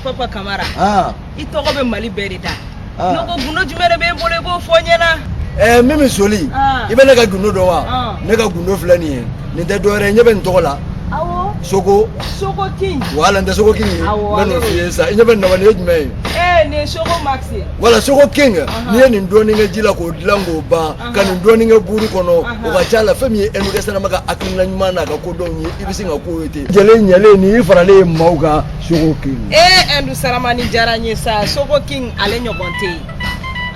Papa Kamara, i tɔgɔ bɛ Mali bɛɛ de da. Ne ko gundo jumɛn de b'e bolo, i k'o fɔ n ɲɛna. Ɛɛ, Mimi Soli, i bɛ ne ka gundo dɔn wa? Ne ka gundo filɛ nin ye, nin tɛ dɔwɛrɛ ye, ɲɛ bɛ nin tɔgɔ la. Awɔ. Soko. Soko King. Wala, n tɛ Soko King ye. Awɔ. N bɛ n'o f'i ye sisan. I ɲɛ bɛ nin na wa, nin ye jumɛn ye? Ee, nin ye Soko Max ye. Wala, Soko King, n'i ye nin dɔɔnin kɛ ji la k'o dilan k'o ban, ka nin dɔɔnin kɛ buru kɔnɔ, o ka ca la fɛn min ye Ɛnukɛ Sanama ka hakilina ɲuman n'a ka kodɔnw ye, i bɛ sin ka k'o ye ten. Jɛlen ɲɛlen nin y'i faralen ye maaw kan, Soko King. Ee, Ɛndu Sarama, nin diyara n ye sa. Soko King, ale ɲɔgɔn tɛ yen.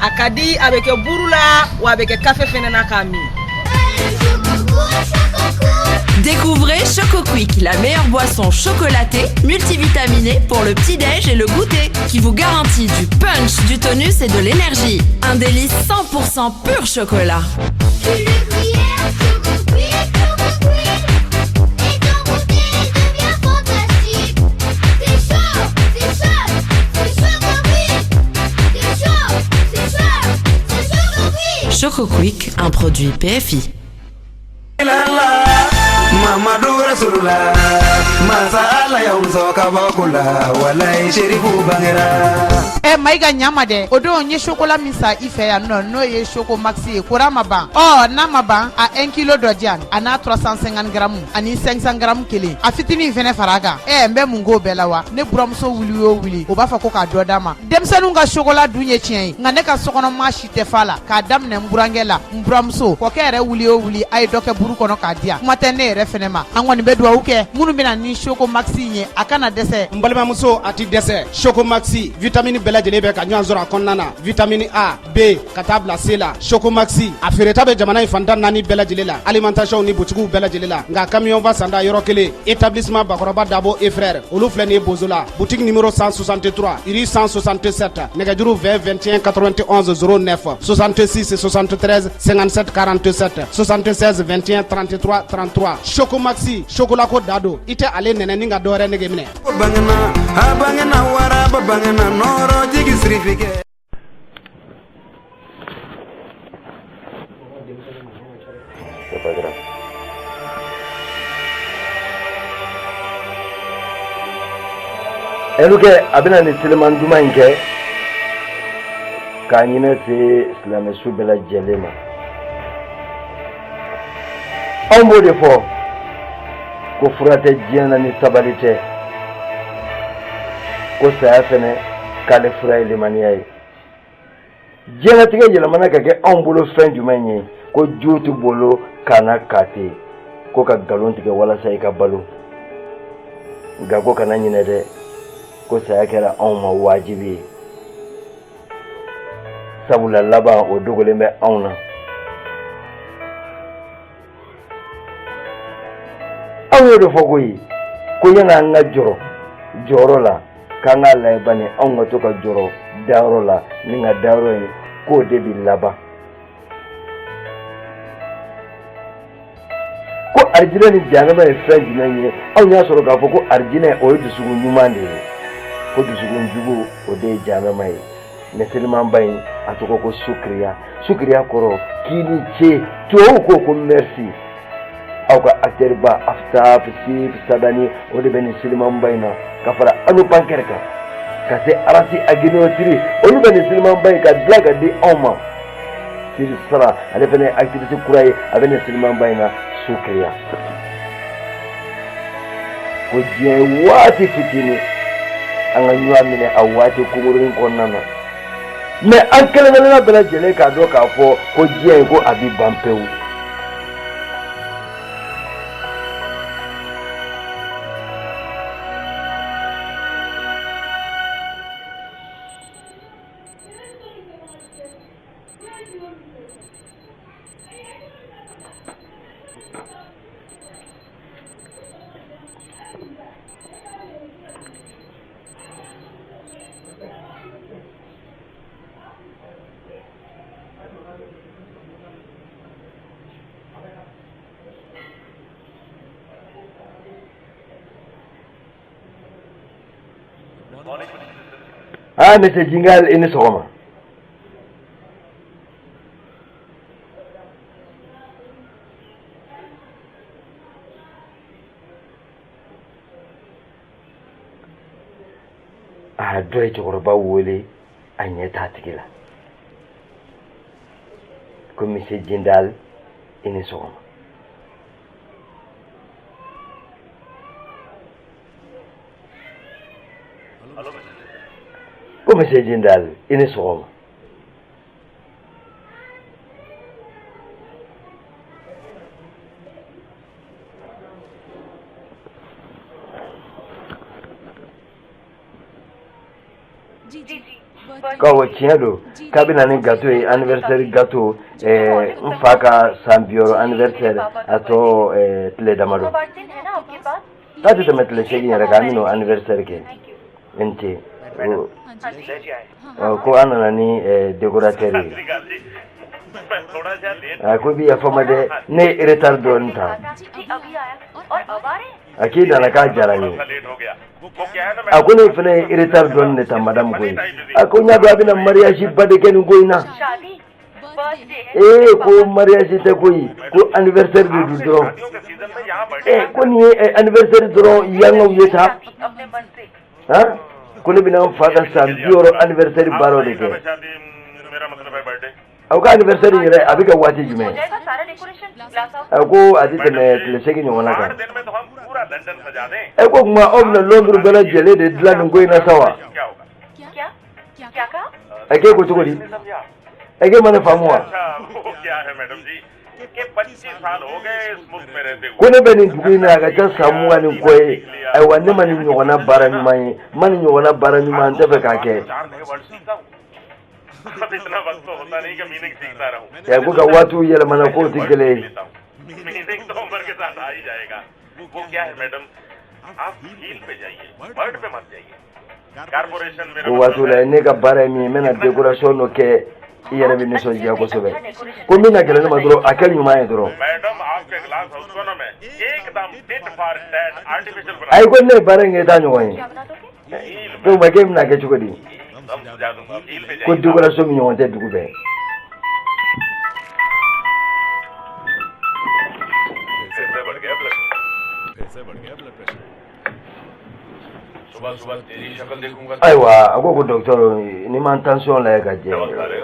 A ka di, a bɛ kɛ buru la wa, a bɛ kɛ kafe fɛnɛ na k'a min. Découvrez Choco Quick, la meilleure boisson chocolatée, multivitaminée pour le petit-déj et le goûter, qui vous garantit du punch, du tonus et de l'énergie. Un délice 100% pur chocolat. Une cuillère, Choco Quick, Choco Quick, et ton goûter devient fantastique. C'est chaud, c'est chaud, c'est Choco Quick. C'est chaud, c'est chaud, c'est Choco Quick. Choco Quick, un produit PFI. Mamadu Rasulullah, masa Ala y'aw sɔn kabako la, walayi Serifu bangera. Ɛ, Mayiga, ɲama dɛ. O don n ye chocolat min san i fɛ yan nɔ, n'o ye Choco Maxi ye, kora ma ban. Ɔ, n'a ma ban, a 1 kilo dɔ di yan, a n'a 350 grammes ani 500 grammes kelen, a fitinin fɛnɛ fara a kan. Ɛ, n bɛ mun k'o bɛɛ la wa? Ne buramuso wuli o wuli, o b'a fɔ ko k'a dɔ d'a ma. Denmisɛnninw ka chocolat dun ye tiɲɛ ye, nka ne ka sokɔnɔ maa si tɛ fa la, k'a daminɛ n burankɛ la, n buramuso, kɔkɛ yɛrɛ wuli o wuli, a ye dɔ kɛ buru kɔnɔ k'a di yan. Kuma tɛ ne yɛrɛ fɛnɛ ma. An kɔni bɛ dugawu kɛ minnu bɛna ni Choco Maxi ye, a kana dɛsɛ. N balimamuso, a ti dɛsɛ. Choco Maxi, vitamine bɛɛ lajɛlen bɛ ka ɲɔgɔn sɔrɔ a kɔnɔna na, vitamine A, B ka taa bila C la. Choco Maxi, a feereta bɛ jamana in fantan naani bɛɛ lajɛlen la, alimentation ni butigiw bɛɛ lajɛlen la. Nka camion ba sanda yɔrɔ kelen, établissement Bakɔrɔba Dabo et frère, olu filɛ nin ye Bozo la, boutique numéro 163, rue 167. Nɛgɛjuru 20 21 91 09, 66 73 57 47, 76 21 33 33. Choco Maxi, chocolat ko da don, i tɛ ale nɛnɛ ni ka dɔwɛrɛ nege minɛ. Bangena, a bangena waraba, bangena nɔrɔ jigi sirifikɛ. C'est pas grave. Ɛnukɛ, a bɛna nin seliman duman in kɛ k'a ɲinɛ se silamɛsu bɛɛ lajɛlen ma. Anw b'o de fɔ ko fura tɛ diɲɛ na ni sabali tɛ, ko saya fɛnɛ k'ale fura ye limaniya ye. Diɲɛlatigɛ yɛlɛmana ka kɛ anw bolo fɛn jumɛn ye? Ko jo t'i bolo kana kate ko ka nkalon tigɛ walasa i ka balo, nka ko kana ɲinɛ dɛ, ko saya kɛra anw ma wajibi ye, sabula laban o dogolen bɛ anw na. Anw y'o de fɔ koyi, ko yan'an ka jɔrɔ jɔyɔrɔ la, k'an k'a lajɛ bani, anw ka to ka jɔrɔ dayɔrɔ la, ni ka dayɔrɔ in k'o de bi laban. Ko arijinɛ ni jahanama ye fɛn jumɛn ye? Anw y'a sɔrɔ k'a fɔ ko arijinɛ, o ye dusukun ɲuman de ye, ko dusukun jugu, o de ye jahanama ye. Mɛ selimanba in, a tɔgɔ ko Sukiriya. Sukiriya kɔrɔ k'i ni ce, tubabuw ko ko merci. Aw ka acteur ba Aftab Sif Sadani, o de bɛ nin selimanba in na, ka fara Anu Pankɛri kan, ka se Arasi Aginotiri, olu bɛ nin selimanba in ka dilan ka di anw ma. Siri Sara, ale fana ye actrice kura ye, a bɛ nin selimanba in na, Sukiriya. Ko diɲɛ ye waati fitinin, an ka ɲɔgɔn minɛ a waati kunkurunin kɔnɔna na, mɛ an kelen kelenna bɛɛ lajɛlen k'a dɔn k'a fɔ ko diɲɛ in, ko a bɛ ban pewu. Ah, monsieur Jingal, i ni sɔgɔma. A dɔ ye cɛkɔrɔba wele, a ɲɛ t'a tigi la, ko monsieur Jindal, i ni sɔgɔma. Ko monsieur Jindal, i ni sɔgɔma. K'awɔ, tiɲɛ don k'a bɛ na ni gâteau ye, anniversaire gâteau, n fa ka san 60 anniversaire, a tɔ tile damadɔ, k'a tɛ tɛmɛ tile 8 yɛrɛ kan, an bɛn'o anniversaire kɛ. N ce, ko an nana ni décorateur ye. A ko i bɛ yafa n ma dɛ, ne ye retard dɔɔnin ta. A k'i nana, k'a diyara n ye. A ko ne fana ye retard dɔɔnin de ta, madame koyi. A ko n y'a dɔn a bɛna mariage ba de kɛ nin ko in na. Ee, ko mariage tɛ koyi, ko anniversaire de don dɔrɔn. Ee, ko nin ye anniversaire dɔrɔn yangaw ye sa han. Ko ne bɛna n fa ka san 60 anniversaire baaraw de kɛ. Aw ka anniversaire yɛrɛ, a bɛ kɛ waati jumɛn? A ko a tɛ tɛmɛ tile 8 ɲɔgɔnna kan. Ɛ, ko tuma aw bɛna Londres bɛɛ lajɛlen de dilan nin ko in na sa wa? Ɛ, k'e ko cogo di? Ɛ, k'e ma ne faamu wa? Ko ne bɛ nin dugu in na, a ka ca san 20 ni kɔ ye. Ayiwa, ne ma nin ɲɔgɔnna baara ɲuman ye, n ma nin ɲɔgɔnna baara ɲuman, n tɛ fɛ k'a kɛ. Ɛ, ko ka waatiw yɛlɛmana, k'o tɛ kelen ye. Ko waatiw la, ne ka baara ye min ye, n bɛna décoration dɔ kɛ, i yɛrɛ bɛ nisɔndiya kosɛbɛ. Ko min ka gɛlɛn ne ma dɔrɔn, a kɛ ɲuman ye dɔrɔn. Ayi, ko ne ye baara in kɛ, i t'a ɲɔgɔn ye. Ko ma k'e bɛna kɛ cogo di? Ko décoration min ɲɔgɔn tɛ dugu bɛɛ. Ayiwa, a ko ko docteur, ni ma tension lajɛ ka jɛ,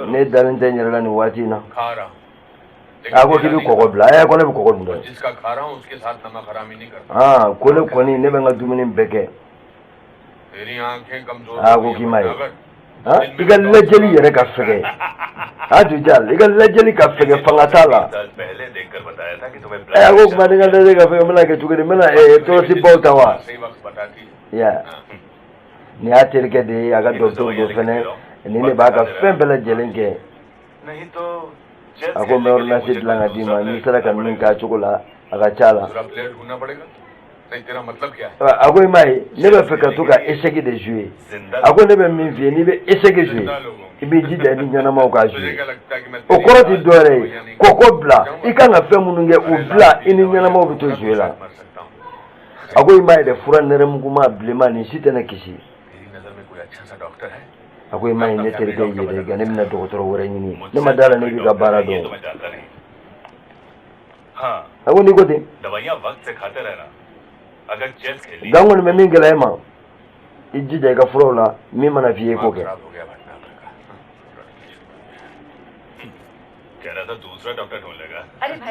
ne dalen tɛ n yɛrɛ la nin waati in na. A ko k'i bɛ kɔgɔ bila. Ɛ, ko ne bɛ kɔgɔ dun dɛ. Aa, ko ne kɔni, ne bɛ n ka dumuni bɛɛ kɛ. A ko k'i ma ye, i ka lajɛli yɛrɛ ka fɛgɛ. A Jujal, i ka lajɛli ka fɛgɛ, fanga t'a la. Ɛ, a ko kuma, ni ka lajɛli ka fɛgɛ, n bɛna kɛ cogo di? N bɛna tɔrɔsi baw ta wa? Ya, nin y'a terikɛ de ye, a ka docteur dɔ fɛnɛ, nin de b'a ka fɛn bɛɛ lajɛlen kɛ. A ko n bɛ ordonnance dilan ka d'i ma, n'i sera ka min k'a cogo la, a ka ca la. A ko i m'a ye, ne bɛ fɛ ka to ka échec de jouer. A ko ne bɛ min f'i ye, n'i bɛ échec jouer, i b'i jija i ni ɲɛnamaw k'a jouer. O kɔrɔ tɛ dɔwɛrɛ ye, kɔkɔ bila, i kan ka fɛn minnu kɛ, o bila, i ni ɲɛnamaw bɛ to jouer la. A ko i m'a ye dɛ, fura nɛrɛmuguma bilenman nin si tɛ ne kisi. A ko i m'a ye, ne terikɛ ye dɛ, nka ne bɛna dɔgɔtɔrɔ wɛrɛ ɲini, ne ma da la ne b'i ka baara dɔn. A ko n'i ko ten, nka n kɔni bɛ min gɛlɛya e ma, i jija i ka furaw la, min mana f'i ye, i k'o kɛ.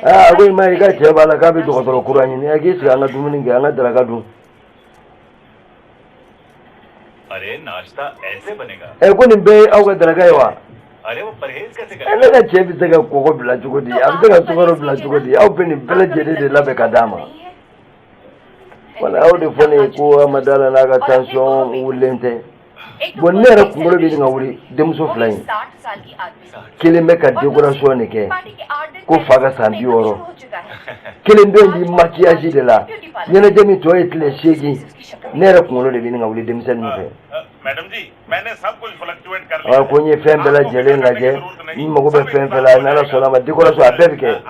Aa, a ko i ma ye, i ka cɛ b'a la k'a bɛ dɔgɔtɔrɔ kura ɲini. A k'i sigi, an ka dumuni kɛ, an ka daraka dun. Ɛ, ko nin bɛɛ ye aw ka daraka ye wa? Ɛ, ne ka cɛ bɛ se ka kɔgɔ bila cogo di? A bɛ se ka sukaro bila cogo di? Aw bɛ nin bɛɛ lajɛlen de labɛn ka d'a ma. Wala aw de fɔ ne ye ko a ma da la n'a ka tension wulilen tɛ. Bon, ne yɛrɛ kunkolo bɛ ka wuli. Denmuso fila in kelen bɛ ka décoration de kɛ ko fa ka san 60, kelen bɛ yen maquillage de la. Ɲɛnajɛ min tɔ ye tile 8, ne yɛrɛ kunkolo de bɛ ka wuli denmisɛnnin fɛ. Ko n ye fɛn bɛɛ lajɛlen lajɛ, n mago bɛ fɛn fɛn la, n'Ala sɔnna a ma, décoration a bɛɛ bɛ kɛ.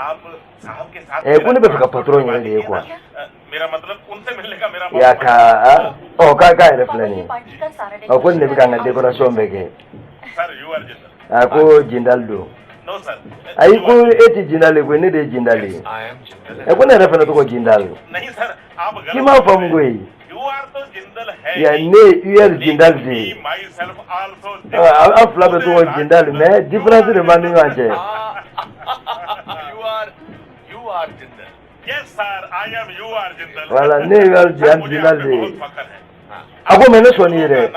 Ɛ, ko ne bɛ fɛ ka patron yɛrɛ de ye quoi. Ya ka ɔ k'a k'a yɛrɛ filɛ nin ye. Ɔ, ko nin de bɛ ka n ka décoration bɛɛ kɛ. A ko Jindal don. Ayi, ko e tɛ Jindal ye koyi, ne de ye Jindal ye. Ɛ, ko ne yɛrɛ fana tɔgɔ Jindal. K'i m'a faamu koyi. Ya ne ye UR Jindal de ye. An fila bɛ tɔgɔ Jindal, mais différence de b'an ni ɲɔgɔn cɛ. Voilà, ne ye UR Jindal de ye. A ko mais ne sɔnni ye dɛ,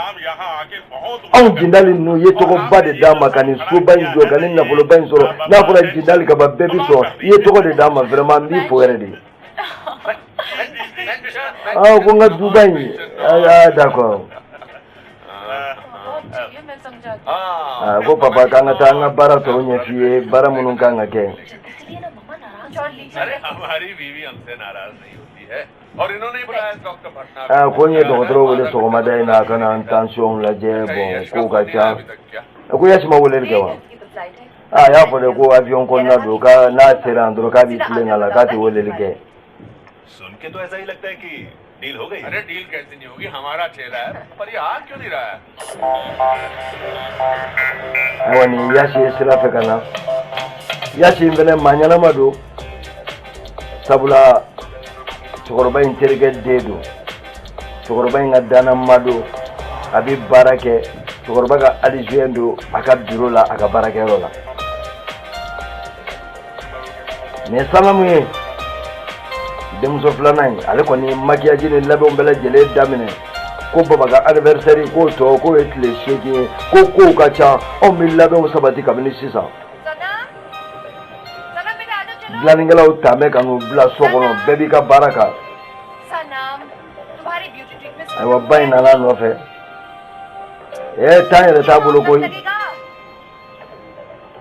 anw Jindali ninnu ye tɔgɔba de d'an ma ka nin soba in jɔ, ka nin nafoloba in sɔrɔ. N'a fɔra Jindali ka ban, bɛɛ bi sɔn. I ye tɔgɔ de d'an ma, vraiment n b'i fo yɛrɛ de. Ah, ko n ka duba in, ah d'accord. Ah, ko papa, k'an ka taa an ka baara tɔw ɲɛf'i ye, baara minnu kan ka kɛ. Ah, ko n ye dɔgɔtɔrɔ wele sɔgɔmada in na ka na n tension lajɛ. Bon, kow ka ca. A ko Yasi ma weleli kɛ wa? Ah, a y'a fɔ de ko avion kɔnɔna don, k'a n'a sera yan dɔrɔn k'a b'i tilen ka na, k'a tɛ weleli kɛ. अरे डील कैसे नहीं होगी, हमारा चेहरा है, पर ये आ क्यों नहीं रहा है? Ayiwa, nin Yasi ye sira fɛ ka na. Yasi in fɛnɛ maa ɲɛnama don, sabula cɛkɔrɔba in terikɛ den don, cɛkɔrɔba in ka danama don, a bɛ baara kɛ, cɛkɔrɔba ka adjoint don a ka bureau la, a ka baarakɛyɔrɔ la. Nin ye Sanamu ye, denmuso filanan in. Ale kɔni ye maquillage ni labɛnw bɛɛ lajɛlen daminɛ, ko baba ka anniversaire k'o tɔ k'o ye tile 8 ye, ko kow ka ca, anw bɛ labɛnw sabati kabini sisan. Dilannikɛlaw taamɛ ka n'u bila so kɔnɔ, bɛɛ b'i ka baara kan. Ayiwa, ba in nana a nɔfɛ. Ɛ, temps yɛrɛ t'a bolo koyi,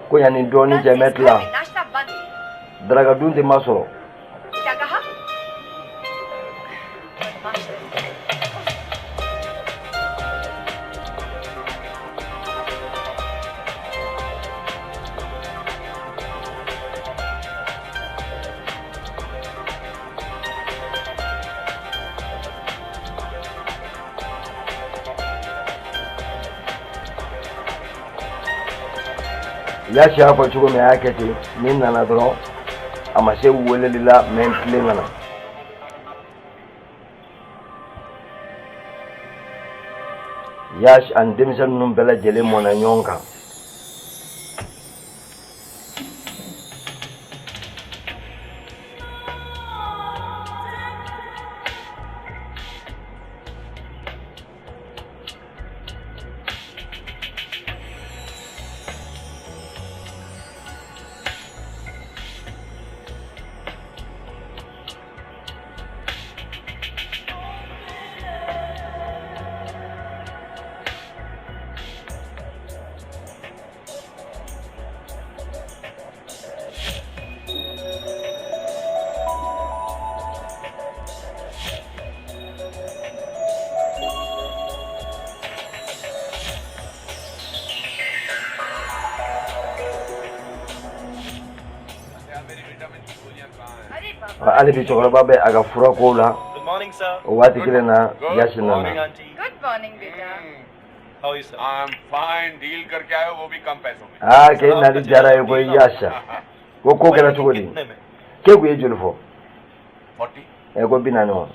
ko yanni dɔɔnin cɛ mɛ tila daraka dun tɛ ma sɔrɔ. Yasi y'a fɔ cogo min, a y'a kɛ ten. Ni nana dɔrɔn, a ma se weleli la, mɛ n tilen ka na. Yasi ani denmisɛnnin ninnu bɛɛ lajɛlen mɔnna ɲɔgɔn kan. Hali bi cɛkɔrɔba bɛ a ka furakow la. O waati kelen na, Yasi nana. Good morning बेटा. I am fine. Deal करके आए हो, वो भी कम पैसों में. Aa, k'e nali diyara ye koyi Yasa. Ko ko kɛra cogo di? K'e kun ye joli fɔ? 40. Ɛ, ko 40 wa?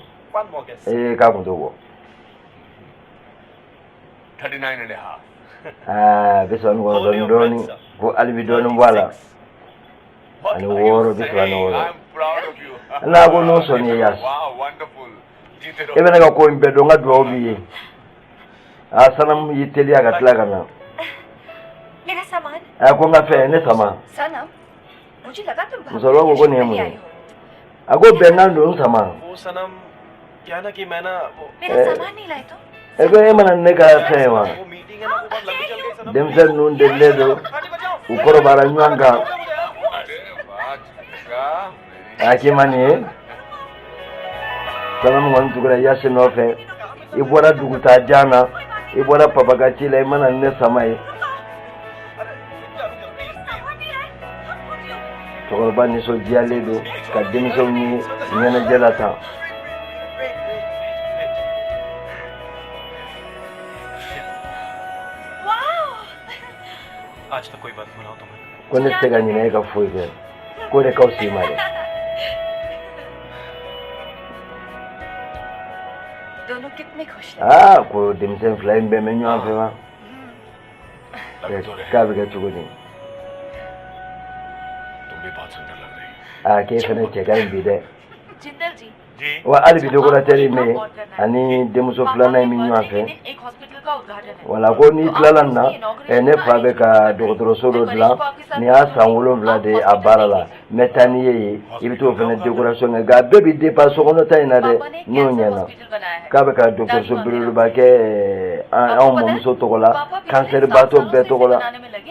Ee, k'a kun t'o bɔ. 39.5. Aa, 39 ni dɔɔnin. Ko hali bi dɔɔnin bɔ a la ani wɔɔrɔ, 36. N'a ko n'o sɔnni ye, Yasi, e bɛ ne ka ko in bɛɛ dɔn, n ka dugawu b'i ye. Aa, Sanamu y'i teliya ka tila ka na. मेरा सामान. A ko n ka fɛn, ne sama. सनम, मुझे लगा तुम भाभी Musokɔrɔba ko ko nin ye mun ye? A ko bɛnkan don, n sama. मेरा सामान नहीं लाए तुम? E ko e mana ne ka fɛn ye wa? Denmisɛn ninnu delilen don, u kɔrɔbayara ɲɔgɔn kan. A k'i ma nin ye, Sanamu kɔni tugura Yasi nɔfɛ. I bɔra dugutaa jan na, i bɔra papa ka ci la, i mana ne sama ye. Cɛkɔrɔba nisɔndiyalen don ka denmisɛnw ye ɲɛnajɛ la tan. Ko ne tɛ se ka ɲinɛ e ka foyi kɛ, k'o de ka fisa i ma dɛ. दोनों कितने खुश Aa, ko denmisɛn fila in bɛɛ bɛ ɲɔgɔn fɛ wa? K'a bɛ kɛ cogo di? तुम भी बहुत सुंदर लग रही Aa, k'e fana cɛ ka ɲi bi dɛ. Jindal ji, Wa hali bi décorateur in bɛ yen ani denmuso filanan in bɛ ɲɔgɔn fɛ. एक हॉस्पिटल का उद्घाटन है। Wala ko n'i tilala nin na, ne fa bɛ ka dɔgɔtɔrɔso dɔ dilan. Nin y'a san 7 de ye a baara la. N bɛ taa n'i ye yen, i bɛ t'o fana décoration kɛ. Nka a bɛɛ bɛ dépend sokɔnɔta in na dɛ. N'o ɲɛna, k'a bɛ ka dɔgɔtɔrɔso belebeleba kɛ anw mɔmuso tɔgɔ la, kansɛri baatɔ bɛɛ tɔgɔ la.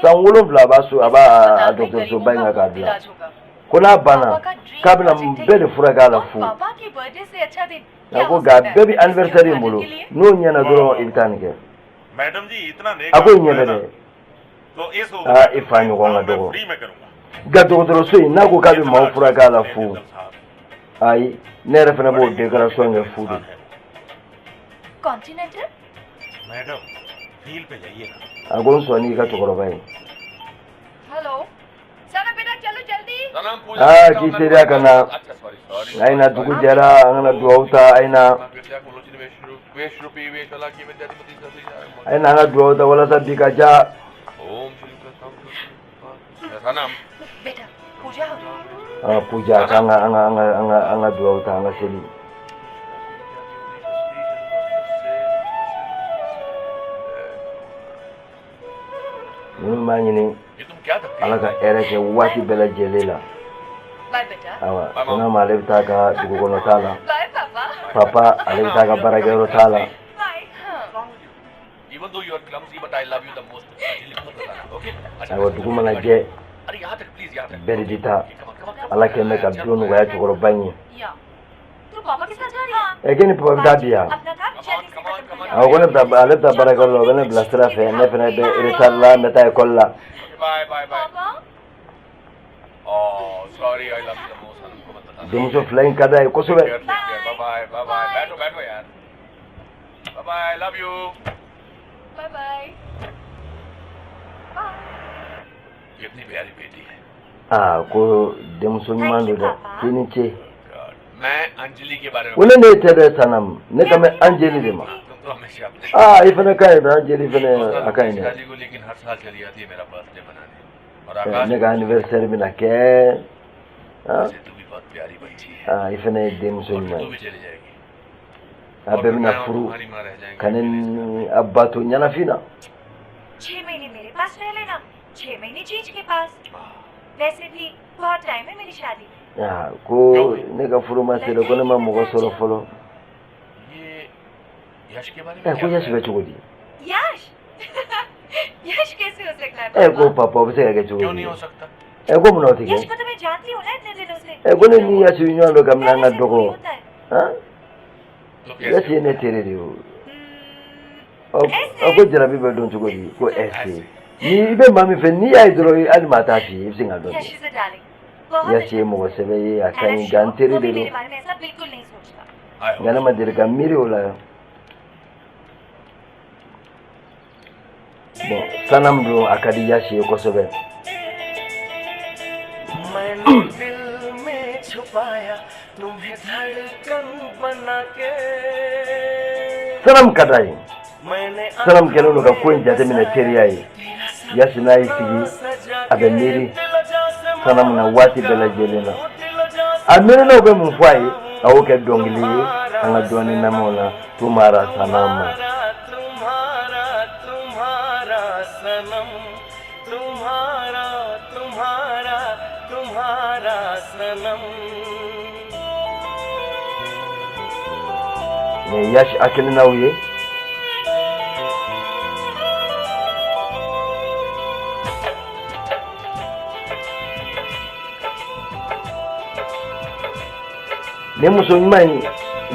San 7 a b'a so, a b'a a dɔgɔtɔrɔsoba in kan k'a dilan. Ko n'a banna, k'a bɛna bɛɛ de furakɛ a la fu. पापा की बर्थडे से अच्छा दिन A ko nka bɛɛ bɛ anniversaire in bolo, n'o ɲɛna dɔrɔn i bɛ taa nin kɛ. Madam जी इतना नेक A ko i ɲɛ bɛ dɛ. तो इस Aa, i fa ɲɔgɔn ka dɔgɔ. Free में करूंगा. Nka dɔgɔtɔrɔso in, n'a ko k'a bɛ maaw furakɛ a la fu, ayi, ne yɛrɛ fana b'o décoration kɛ fu de. Continental. Madam feel पे जाइए ना. A ko n sɔn n'i ka cɛkɔrɔba ye. Hello सना बेटा, चलो जल्दी। Aa, k'i seriya ka na. A ye na, dugu jɛra, an kana duwawu ta. A ye na, a ye na, an ka duwawu ta walasa bi ka ja. सनम. बेटा, पूजा हो रही है। An ka puja k'an ka an ka an ka an ka an ka duwawu ta, an ka seli. Ninnu b'a ɲini ये तुम क्या धक्के Ala ka hɛrɛ kɛ waati bɛɛ lajɛlen la. Bye बेटा। Ayiwa, ko n'a ma, ale bɛ taa ka dugu kɔnɔ ta la. Bye पापा। Papa, ale bɛ taa ka baarakɛyɔrɔ ta la. Bye. Even though you are clumsy, but I love you the most. Okay. Ayiwa, dugu mana jɛ, अरे यहाँ तक प्लीज, यहाँ तक. bɛɛ de bɛ taa. Ala kɛ bɛ ka don nɔgɔya cɛkɔrɔba in ye. या तू पापा के साथ जा रही है? Ɛ, k'e ni papa bɛ taa bi yan? अपना काम जल्दी से खत्म कर। Awɔ, ko ne bɛ taa, ale bɛ taa baarakɛyɔrɔ la, o bɛ ne bila sira fɛ. Ne fana bɛ retard la, n bɛ taa école la. Bye bye bye. पापा। Oh sorry, I love you the most. सनम को मत बताना. Denmuso fila in ka d'a ye kosɛbɛ. Take care. Bye bye bye bye. बैठो बैठो यार. Bye bye, I love you. Bye bye. कितनी प्यारी बेटी है. Aa, ko denmuso ɲuman don dɛ, k'i ni ce. मैं अंजलि के बारे में. Ko ne ne tɛ dɛ, Sanam, ne kan bɛ Anjeli de ma. तुम तो हमेशा अपने Aa, i fana ka ɲi dɛ, Anjeli fana, a ka ɲi dɛ. पिताजी को लेकिन हर साल चली आती है मेरा बर्थडे मनाने और Ɛ, आकाश ne ka anniversaire bɛna kɛ. Ah, तू भी बहुत प्यारी बच्ची है. aa, i fana ye denmuso और ɲuman तू ye. भी चली जाएगी. A bɛɛ bɛna furu तुम्हारी माँ रह जाएंगी. ka ne ni a ba to ɲɛnafin na. 6 महीने मेरे पास रह लेना, 6 महीने जीज के पास। वैसे भी बहुत टाइम है मेरी शादी में। Aa, ko ne ka furu ma se dɛ, ko ne ma mɔgɔ sɔrɔ fɔlɔ. ये यश के बारे Ɛ, में ko Yasi bɛ cogo di? यश? यश कैसे हो सकता है Ɛ, ko पापा? papa, o bɛ se ka kɛ cogo क्यों di? नहीं हो सकता? Ɛ, ko munna o tɛ kɛ? यश को तो मैं जानती हूँ ना इतने दिनों से। Ɛ, ko ne ni Yasi bɛ ɲɔgɔn dɔn kabini an ka पहले से dɔgɔ. थोड़ी होता है। Han, तो Yasi ye ne teri de ye o. Ɔ ɔ, ko jarabi bɛ dɔn cogo di? Ko ɛse ni i bɛ maa min fɛ, n'i y'a ye dɔrɔn, hali maa t'a f'i ye, i bɛ se k'a dɔn. Yash is a darling, बहुत Yasi ye mɔgɔ sɛbɛ ye, a ka ɲi, nka n teri वो de भी don. मेरे बारे में ऐसा बिल्कुल नहीं सोचता। Nka ne ma deli ka miiri o la. Bon, Sanam dun, a ka di Yasi ye kosɛbɛ. मैंने दिल में छुपाया तुम्हें धड़कन बना के। Sanam ka d'a ye. मैंने Sanam kɛlen don ka ko in jateminɛ teriya ye. Yasi n'a y'i sigi, a bɛ miiri Sanam na waati bɛɛ lajɛlen na. A miirinaw bɛ mun fɔ a ye, a y'o kɛ dɔnkili ye. An ka dɔɔni lamɛn o la, Tumara Sanam ma. तुम्हारा तुम्हारा सनम, तुम्हारा तुम्हारा तुम्हारा सनम। Nin ye Yasi hakilinaw ye. Nin muso ɲuman in,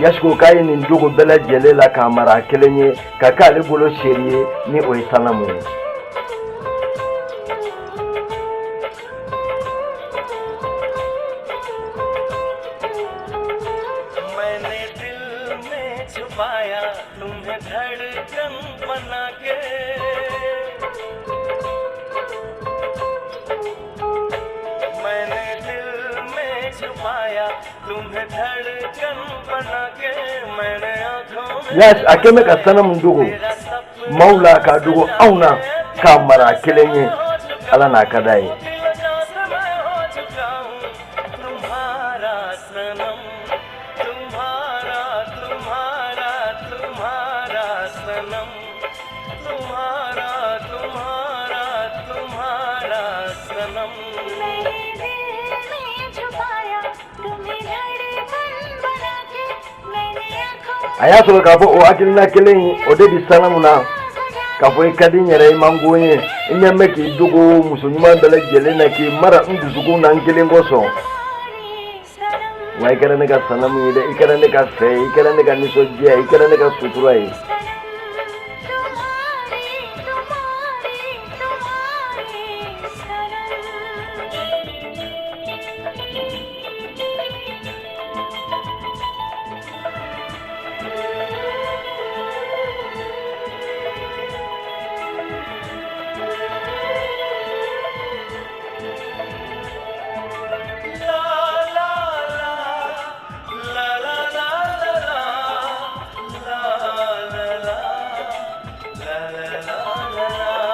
Yasi ko k'a ye nin dogo bɛɛ lajɛlen la k'a mara a kelen ye, ka k'ale bolo seri ye, ni o ye Sanamu ye. मैंने दिल में छुपाया तुम्हें धड़कन बना के। मैंने दिल में छुपाया समाया तुम्हें धड़कन बना के मैंने आंखों में Yaas a kɛn bɛ ka sanamu dogo maaw la, k'a dogo anw na, k'a mara a kelen ye. Ala n'a ka d'a ye. तुम्हारा सनम, तुम्हारा, तुम्हारा, तुम्हारा सनम, तुम्हारा, तुम्हारा, तुम्हारा सनम। मैंने दिल में छुपाया तुम्हें धड़कन बना के, मैंने आंखों A y'a sɔrɔ k'a fɔ o hakilina kelen in, o de bi sanamu na k'a fɔ i ka di n yɛrɛ, i man go n ye, i ɲɛ bɛ k'i dogo muso ɲuman bɛɛ lajɛlen na, k'i mara n dusukun na n kelen kosɔn. Wa i kɛra ne ka sanamu ye dɛ, i kɛra ne ka fɛ ye, i kɛra ne ka nisɔndiya ye, i kɛra ne ka sutura ye. La la la la la la la la la la la la la la।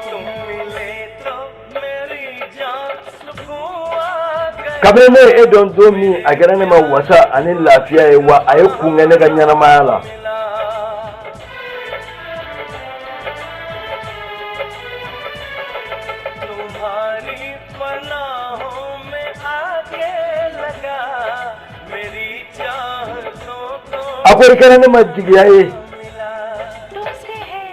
तुम मिले तो मेरी जान सुकून आ गया। Kabini ne ye e dɔn don min, a kɛra ne ma wasa ani lafiya ye, wa a ye kun kɛ ne ka ɲɛnamaya la. तुम्हारी पनाहों में आगे लगा मेरी चाहतों को। A ko i kɛra ne ma jigiya ye. तुमसे है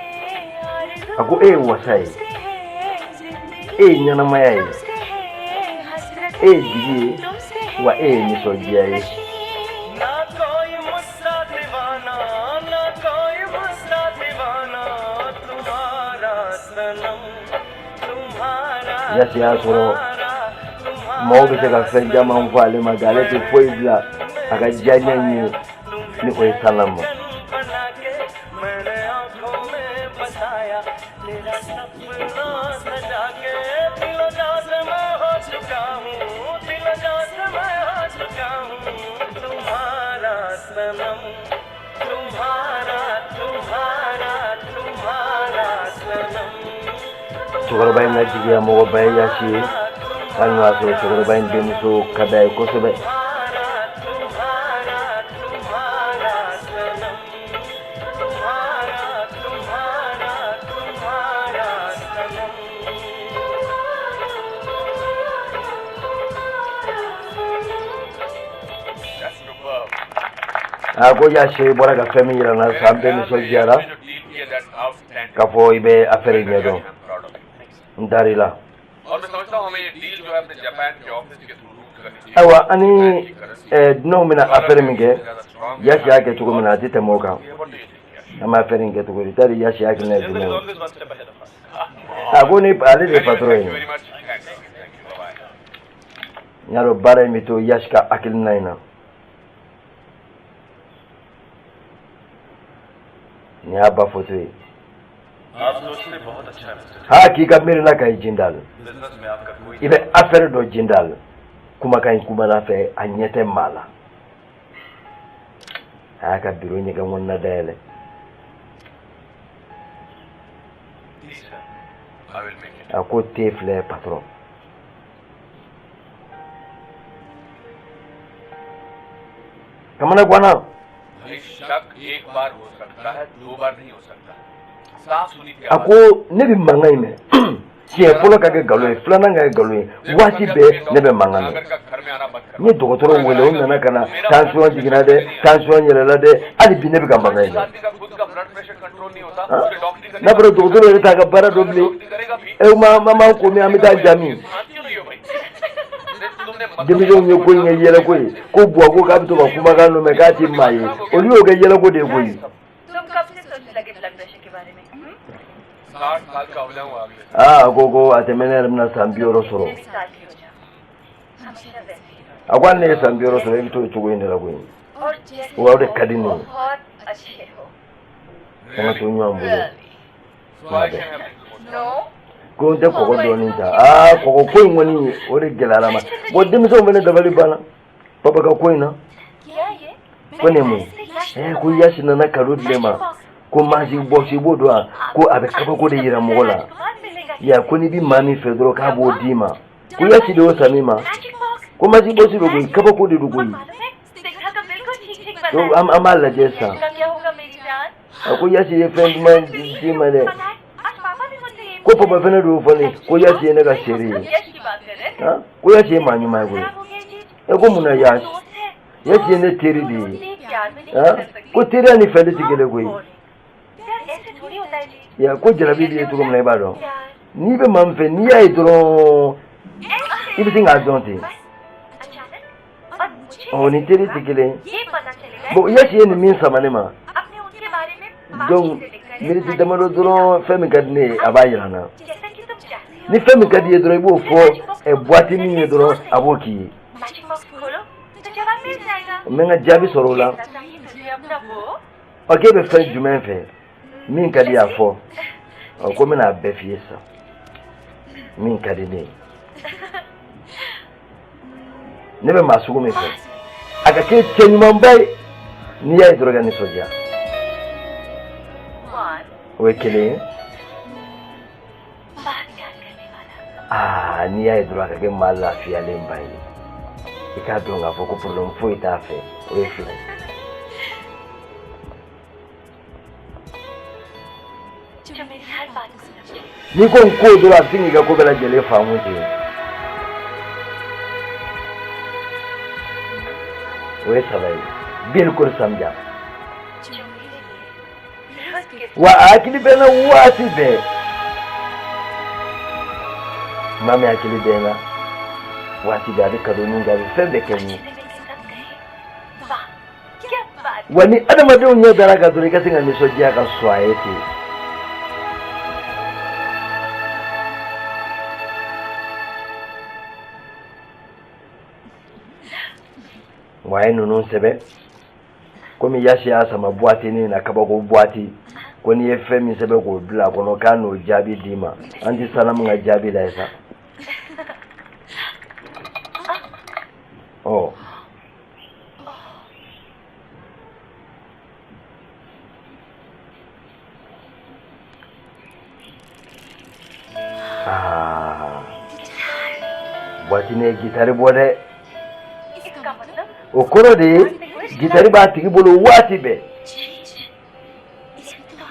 आरज़ू, A ko e ye wasa ye, तुमसे है जिंदगी, e ye ɲɛnamaya ye, तुमसे है हसरत, e ye jigi ye, तुमसे है wa e ye nisɔndiya ye. ना कोई मुझसा दीवाना, ना कोई मुझसा दीवाना, तुम्हारा सनम, तुम्हारा, Yasi y'a sɔrɔ maaw bɛ se ka fɛn caman fɔ ale ma, nka ale tɛ foyi bila a ka diyaɲɛ in ye ni o ye sanamu ma. बना के मैंने आंखों में बसाया तेरा सपना सजा के, दिलो जान से मैं हो चुका हूँ, दिलो जान से मैं हो चुका हूँ, तुम्हारा सनम, तुम्हारा, तुम्हारा, तुम्हारा सनम। Cɛkɔrɔba in ka jigiya mɔgɔba ye Yasi ye, hali n'o y'a sɔrɔ cɛkɔrɔba in denmuso ka d'a ye kosɛbɛ. तुम्हारा, तुम्हारा सनम, तुम्हारा, तुम्हारा, तुम्हारा सनम। That's superb. A ko Yasi, i bɔra ka fɛn min yira n na sisan, an bɛɛ nisɔndiyara जो डील किया, that's outstanding. k'a fɔ i bɛ affaire in ɲɛdɔn. I'm proud of you. N dar'i la. और मैं समझता हूँ हमें ये डील जो है अपने जापान के ऑफिस के थ्रू रूट करनी चाहिए। Ayiwa, ani dunanw bɛna affaire min kɛ, Yasi y'a kɛ cogo min na, a tɛ tɛmɛ o kan. An bɛ affaire in kɛ cogo di tari? Yasi hakilina ye jumɛn ye? Always one step ahead of us. A ko ni ale de ye patron ye. Very much. Thanks. Thank you. Bye. N y'a dɔn baara in bɛ to Yasi ka hakilina in na. Nin y'a ba photo ye. आप सोचते बहुत अच्छा है mister. Ha, k'i ka miiri la ka ye Jindal. Business में आपका कोई I bɛ affaire dɔ Jindal, kumakan in kumana fɛ, a ɲɛ tɛ maa la. A y'a ka biro ɲɛgɛn kɔnɔna dayɛlɛ. I will make it. A ko te filɛ, patron. Kamana ganna. भाई, शक एक बार हो सकता है, दो बार नहीं हो सकता। साफ सुनी थी A आवाज। ko ne bɛ mankan in mɛn siɲɛ fɔlɔ ka kɛ nkalon ye, filanan ka kɛ nkalon ye, waati bɛɛ ne bɛ mankan mɛn. सागर का घर में आना बंद कर। N ye dɔgɔtɔrɔw wele, o nana ka na, tension jiginna dɛ, tension yɛlɛla dɛ, hali bi ne bɛ ka mankan in mɛn. आदमी का खुद का blood pressure control नहीं होता, हाँ? उसे डॉक्टरी करनी N'a fɔra dɔgɔtɔrɔ yɛrɛ t'a ka baara dɔn bilen. E ma ma ma ko min, an bɛ taa jaabi. क्यों नहीं हो भाई? तुमने Denmisɛnw ye ko in kɛ yɛlɛko ye ko Buwa ko k'a bɛ to ka kumakan dɔ mɛn k'a tɛ maa ye, olu y'o kɛ yɛlɛko de ye koyi. तुम कब से सोचने लगे ब्लड प्रेशर के बारे में, हम्म? 60 साल का हो जाऊंगा अगले। Aa, a ko ko a tɛmɛ, ne yɛrɛ bɛna san 60 sɔrɔ. साल की हो जाओ, हमेशा वैसे ही रहो। A ko hali ne ye san 60 sɔrɔ, e bɛ to o cogo in de la koyi. और जैसे Wa o de ka di ne ye. बहुत अच्छे हो। An ka to ɲɔgɔn bolo tuma bɛɛ. No. Ko n tɛ kɔgɔ dɔɔnin ta. Aa, kɔgɔ ko in kɔni, o de gɛlɛyara ma. Bon, denmisɛnw fana dabali banna papa ka ko in na. क्या ये? Ko nin ye mun ye? Ko Yasi nana cadeau di ne ma, ko magic box. I b'o dɔn wa? Ko a bɛ kabako de yira mɔgɔ la ya. Ko n'i bi maa min fɛ dɔrɔn, k'a b'o d'i ma. Ko Yasi de y'o san min ma. Ko magic box don koyi, kabako de don koyi. देखा तो बिल्कुल ठीक ठीक Donc बताया। an b'a lajɛ sisan. का क्या होगा मेरी जान? A ko Yasi ye fɛn duman d'i ma dɛ. आज पापा भी मुझसे ये Ko papa fɛnɛ de y'o fɔ ne ye, ko Yasi ye ne ka chéri ye. यश की बात कर रहे थे। Han, ko Yasi ye maa ɲuman ye koyi. खराब हो गया चीज। E ko mun na Yasi? दोस्त है। Yasi ye ne teri de ye. प्यार में नहीं Han, बदल सकती। ko teriya ni fɛn tɛ kelen koyi. प्यार ऐसे थोड़ी होता है जी। Ya, ko jarabi b'i ye cogo min na, i b'a dɔn, प्यार n'i bɛ maa min fɛ, n'i y'a ye dɔrɔn, i bɛ sin k'a dɔn ten. अचानक और मुझे Ɔ, ni teri tɛ kelen ye. ये पता चलेगा। Bon, Yasi ye nin min sama ne ma, अपने उनके बारे में donc miniti damadɔ dɔrɔn, fɛn min ka di ne ye, a b'a yira n na. जैसा कि तुम चाहते हो। Ni fɛn min ka di i ye dɔrɔn, i b'o fɔ boîte min ye dɔrɔn, a b'o k'i ye. Magic box खोलो तो जवाब मिल जाएगा। N bɛ n ka jaabi sɔrɔ o la. जैसा चाहिए तुझे अपना वो। Ɔ, k'e bɛ fɛn jumɛn fɛ min ka di, a fɔ. Ɔ, ko n bɛna a bɛɛ f'i ye sisan, min ka di ne ye, ne bɛ maa sugu min fɛ, a ka kɛ cɛ ɲumanba ye, n'i y'a ye dɔrɔn, i ka nisɔndiya. One. O ye kelen ye. बात प्यार करने वाला। Aa, n'i y'a ye dɔrɔn, a ka kɛ maa lafiyalenba ye, i k'a dɔn k'a fɔ ko problème foyi t'a fɛ. O ye fila ye. जो मेरी हर बात को समझे। N'i ko n ko dɔrɔn, a bɛ se k'i ka ko bɛɛ lajɛlen faamu ten. O ye saba ye. Bilkul samja. जो मेरे लिए रोज के Wa a hakili bɛ n na waati bɛɛ. Maa min hakili bɛ n na waati bɛɛ, a bɛ cadeau kɛ, a bɛ fɛn bɛɛ kɛ n ye. मिलके सब कहे वाह क्या बात। Wa ni adamadenw ɲɛ dara kan dɔrɔn, i ka se ka nisɔndiya ka sɔn a ye ten. Wa a ye ninnu sɛbɛn komi Yasi y'a sama boîte nin na, kabako boîte, ko n'i ye fɛn min sɛbɛn k'o bila a kɔnɔ, k'a n'o jaabi d'i ma. An tɛ Sanamu ka jaabi la ye sa. Ɔ, aa, boîte nin ye gitari bɔ dɛ. इसका मतलब O kɔrɔ de ye gitari b'a tigi bolo waati bɛɛ.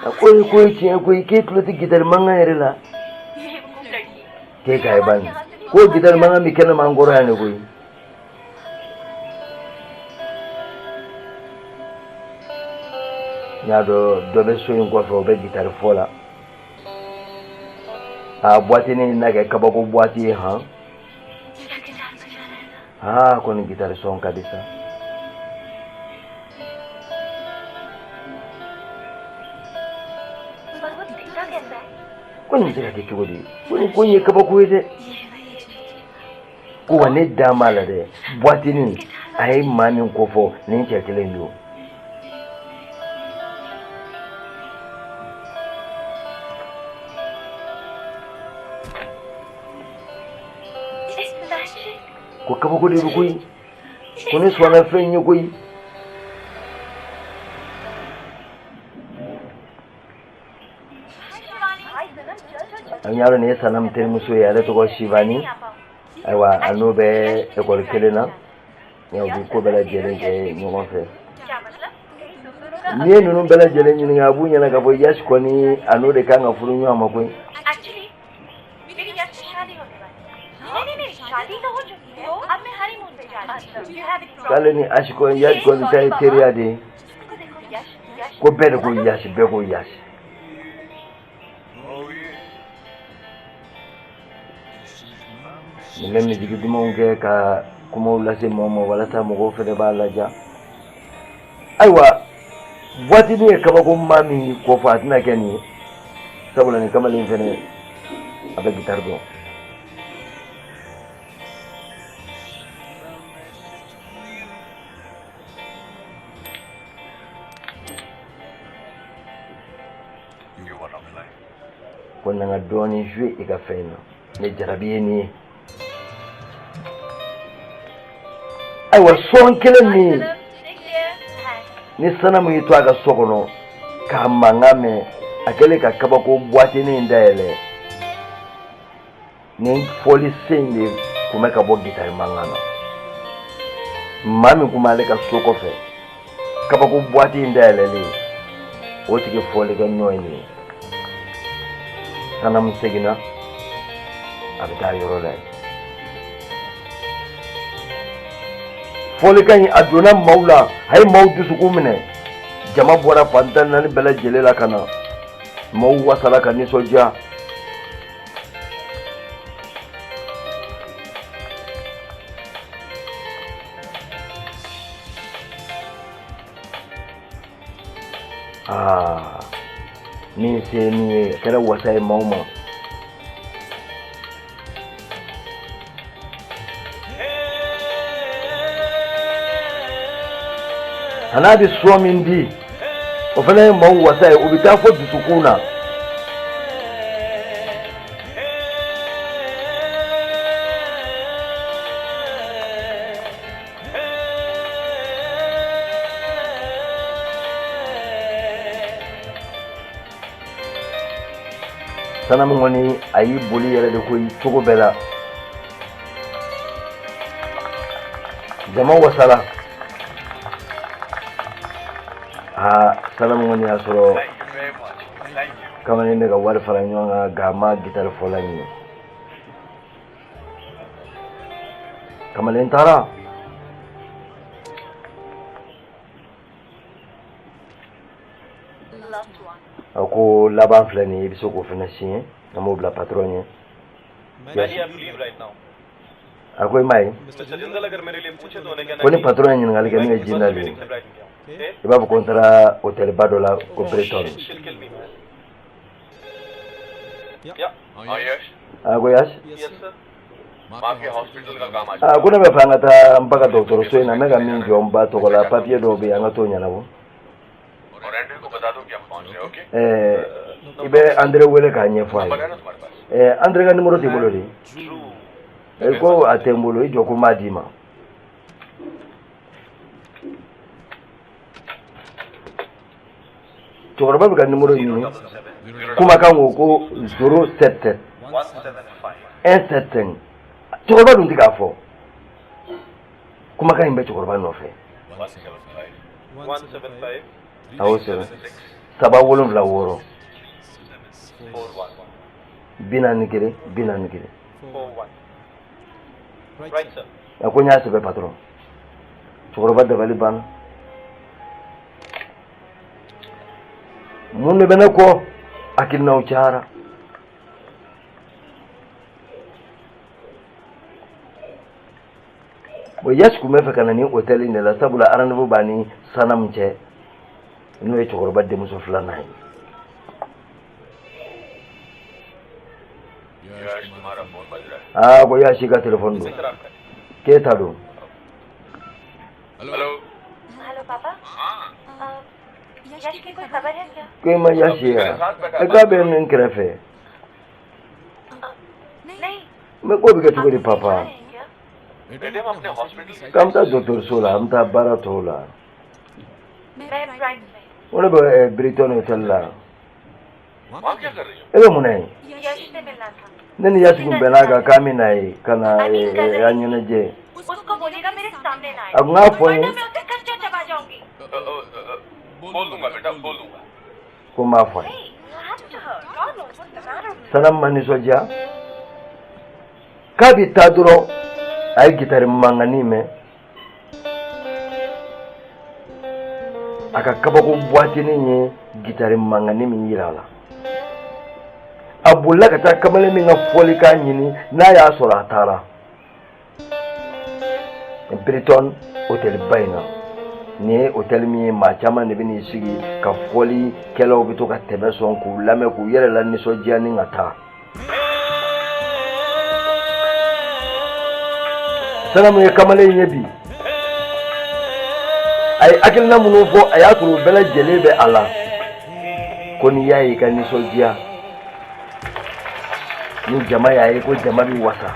A ko ye ko ye tiɲɛ koyi, k'e tulo tɛ gitari mankan yɛrɛ la. ये वो लड़की K'e k'a ye bani ko gitari mankan bɛ kɛnɛma an kɔrɔ yan de koyi. N y'a dɔn dɔ bɛ so in kɔfɛ, o bɛ gitari fɔ la. A boîte nin na kɛ kabako boîte ye han. क्या गिटार बजा रहा है ना? Aa, ko nin gitari sɔn ka di sa. पर वो दिखता कैसा है? Ko nin bɛ se ka kɛ cogo di? Ko nin ko in ye kabako ye dɛ. Ko wa ne dan b'a la dɛ, boîte nin a ye maa min kofɔ, nin cɛ kelen don. It's magic. Ko kabako de don koyi, ko ne sɔnna fɛn in ye koyi. An y'a dɔn nin ye Sanam terimuso ye, ale tɔgɔ Shivani. Ayiwa, a n'o bɛ ekɔli kelen na nka u bɛ ko bɛɛ lajɛlen kɛ ɲɔgɔn fɛ. क्या मतलब? कहीं तुम दोनों का N'i ye ninnu bɛɛ lajɛlen ɲininka, a b'u ɲɛna k'a fɔ Yasi kɔni, a n'o de kan ka furu ɲɔgɔn ma koyi. Actually मेरी यश से शादी होने वाली है। नहीं नहीं नहीं, शादी तो हो चुकी है, अब मैं हनीमून पे जा रही हूँ। You have any K'ale ni Asi kɔni, Yasi kɔni ta ye teriya de ye. इसको देखो यश, यश। Ko bɛɛ de ko Yasi, bɛɛ ko Yasi. Nin bɛ misiki dumanw kɛ ka kumaw lase mɔgɔw ma walasa mɔgɔw fɛnɛ b'a laja. Ayiwa, boîte nin ye kabako maa min kɔfɔ, a tɛna kɛ nin ye, sabula nin kamalen fɛnɛ, a bɛ gitari dɔn. Ko na n ka dɔɔnin jouer i ka fɛn in na, ne jarabi ye nin ye. Ayiwa, son kelen min ni Sanamu y'i to a ka so kɔnɔ k'a mankan mɛn, a kɛlen ka kabako buwatinin in dayɛlɛ, nin fɔli sen in de tun bɛ ka bɔ gitari mankan na. Maa min tun b'ale ka so kɔfɛ, kabako buwati in dayɛlɛlen, o tigi fɔlikɛ nɔ ye nin ye. Sanamu seginna, a bɛ taa yɔrɔ la yen. Fɔlikan in, a donna maaw la, a ye maaw dusukun minɛ. Jama bɔra fan 14 bɛɛ lajɛlen la ka na. Maaw wasala ka nisɔndiya. Aa, min se ye min ye, a kɛra wasa ye maaw ma. A n'a bɛ son min di, o fana ye maaw wasa ye, o bɛ taa fo dusukun na. Sanamu kɔni, a y'i boli yɛrɛ de koyi cogo bɛɛ la. Jama wasala. Aa, Sanamu kɔni y'a sɔrɔ kamalen bɛ ka wari fara ɲɔgɔn kan, nka a ma gitari fɔla ɲini. Kamalen taara. A ko laban filɛ nin ye, i bɛ se k'o fana signer, an b'o bila patron ye. A ko i m'a ye ko ni patron ye ɲininkali kɛ, ne ye Jindal ye, i b'a fɔ ko n taara hôtelba dɔ la ko Breton. A ko Yash, a ko ne bɛ fɛ an ka taa n ba ka dɔgɔtɔrɔso in na, n bɛ ka min jɔ n ba tɔgɔ la, papiye dɔw bɛ yen, an ka t'o ɲɛnabɔ. Ɛɛ, i bɛ Andre wele k'a ɲɛfɔ a ye. Ɛɛ, Andre ka numéro t'i bolo de? E ko a tɛ n bolo. I jɔ ko n b'a d'i ma. Cɛkɔrɔba bɛ ka numéro ɲini. Kumakan ko ko 077 175. Cɛkɔrɔba dun tɛ k'a fɔ. Kumakan in bɛ cɛkɔrɔba nɔfɛ. A y'o sɛbɛn: 376 41 41. A ko n y'a sɛbɛn, patron. Cɛkɔrɔba dabali banna. Mun de bɛ ne kɔ? Hakilinaw cayara. Bon, Yash tun bɛ fɛ ka na nin hôtel in de la, sabula rendez-vous b'a ni Sanamu cɛ, n'o ye cɛkɔrɔba denmuso filanan ye. Aa, ko Yash ka téléphone don, k'e ta don. Hello पापा, यश की कोई खबर है क्या? Ko i ma Yash ye wa? E k'a bɛ n kɛrɛfɛ. नहीं। Mais ko bɛ kɛ cogo di, papa? K'an bɛ taa dɔgɔtɔrɔso la, an bɛ taa baara tɔw la. मैं प्राइम में। O ne bɛ Brighton hotel la. E bɛ mun na yen? यश से मिलना था। Ne ni Yash kun bɛnna a kan k'an bɛ na yen ka na an ɲɛnajɛ. उसको बोलिएगा मेरे सामने ना आए। A kun k'a fɔ n ye. वरना मैं उसे कच्चा चबा जाऊंगी। बोल दूंगा बेटा, बोल दूंगा। Ko n b'a fɔ a ye. Sanamu ma nisɔndiya k'a bɛ taa dɔrɔn, a ye gitari mankanni mɛn. A ka kabako buwatinin ye gitari mankanni min yira a la, a bolila ka taa kamalen min ka fɔlikan ɲini, n'a y'a sɔrɔ a taara Brighton hôtel ba in na. Nin ye hôtel min ye, maa caman de bɛ n'i sigi ka fɔlikɛlaw bɛ to ka tɛmɛ sɔn k'u lamɛn, k'u yɛrɛ la nisɔndiya ni ka taa. Sanamu ye kamalen ye bi, a ye hakilina minnu fɔ, a y'a sɔrɔ u bɛɛ lajɛlen bɛ a la. Ko n'i y'a ye i ka nisɔndiya. Ni jama y'a ye ko jama bɛ wasa.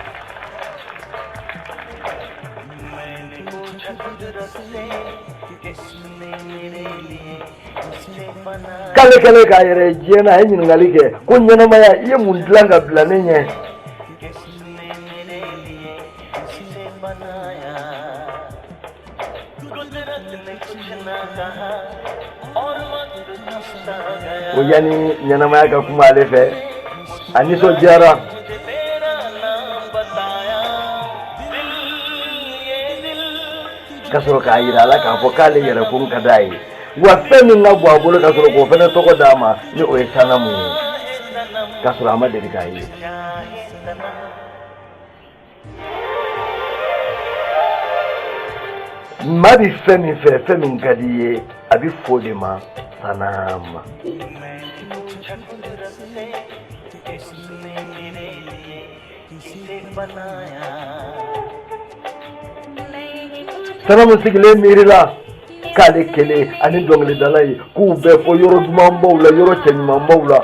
K'ale kɛlen k'a yɛrɛ ye diɲɛ na, a ye ɲininkali kɛ ko ɲɛnamaya, i ye mun dilan ka bila ne ɲɛ? Ko yanni ɲɛnamaya ka kuma ale fɛ, a nisɔndiyara. Ka sɔrɔ k'a yira a la k'a fɔ k'ale yɛrɛ ko ka d'a ye, wa fɛn min ka bon a bolo ka sɔrɔ k'o fana tɔgɔ d'a ma, ni o ye sanamu ye, k'a sɔrɔ a ma deli k'a ye. Maa bɛ fɛn min fɛ, fɛn min ka di i ye, a bɛ f'o de ma sanama. Sanamu sigilen miirila k'ale kelen ani dɔnkilidala ye k'u bɛ fɔ yɔrɔ dumanbaw la, yɔrɔ cɛɲumanbaw la.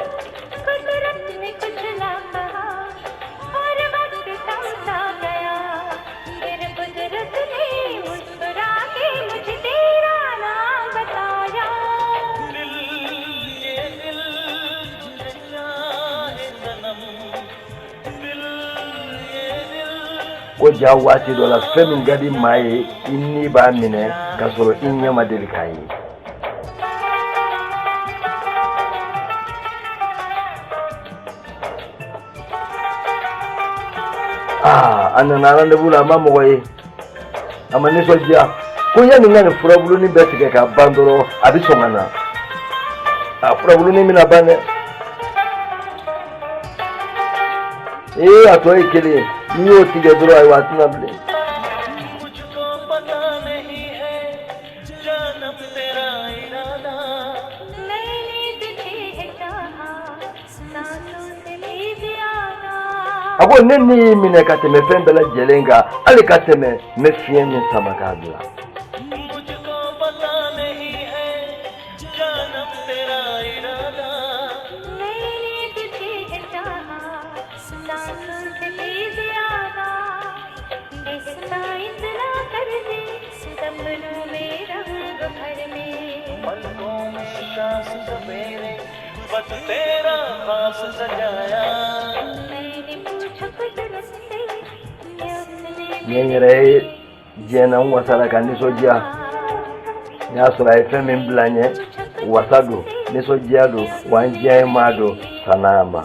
Ko ja waati dɔ la, fɛn min ka di maa ye, i ni b'a minɛ k'a sɔrɔ i ɲɛ ma deli k'a ye. Aa, a nana rendez-vous la, a ma mɔgɔ ye, a ma nisɔndiya. Ko yanni n ka nin furabulunin bɛɛ tigɛ ka ban dɔrɔn, a bɛ sɔn ka na. A furabulunin bɛna ban dɛ. Ee, a tɔ ye kelen ye, n'i y'o tigɛ dɔrɔn, ayiwa, a tɛna bilen. A ko ne ni y'i minɛ ka tɛmɛ fɛn bɛɛ lajɛlen kan, hali ka tɛmɛ n bɛ fiɲɛ min sama k'a bila. N ye n yɛrɛ ye diɲɛ na, n wasara ka nisɔndiya. N y'a sɔrɔ a ye fɛn min bila n ɲɛ, wasa don, nisɔndiya don, wa n diya ye maa don sanama.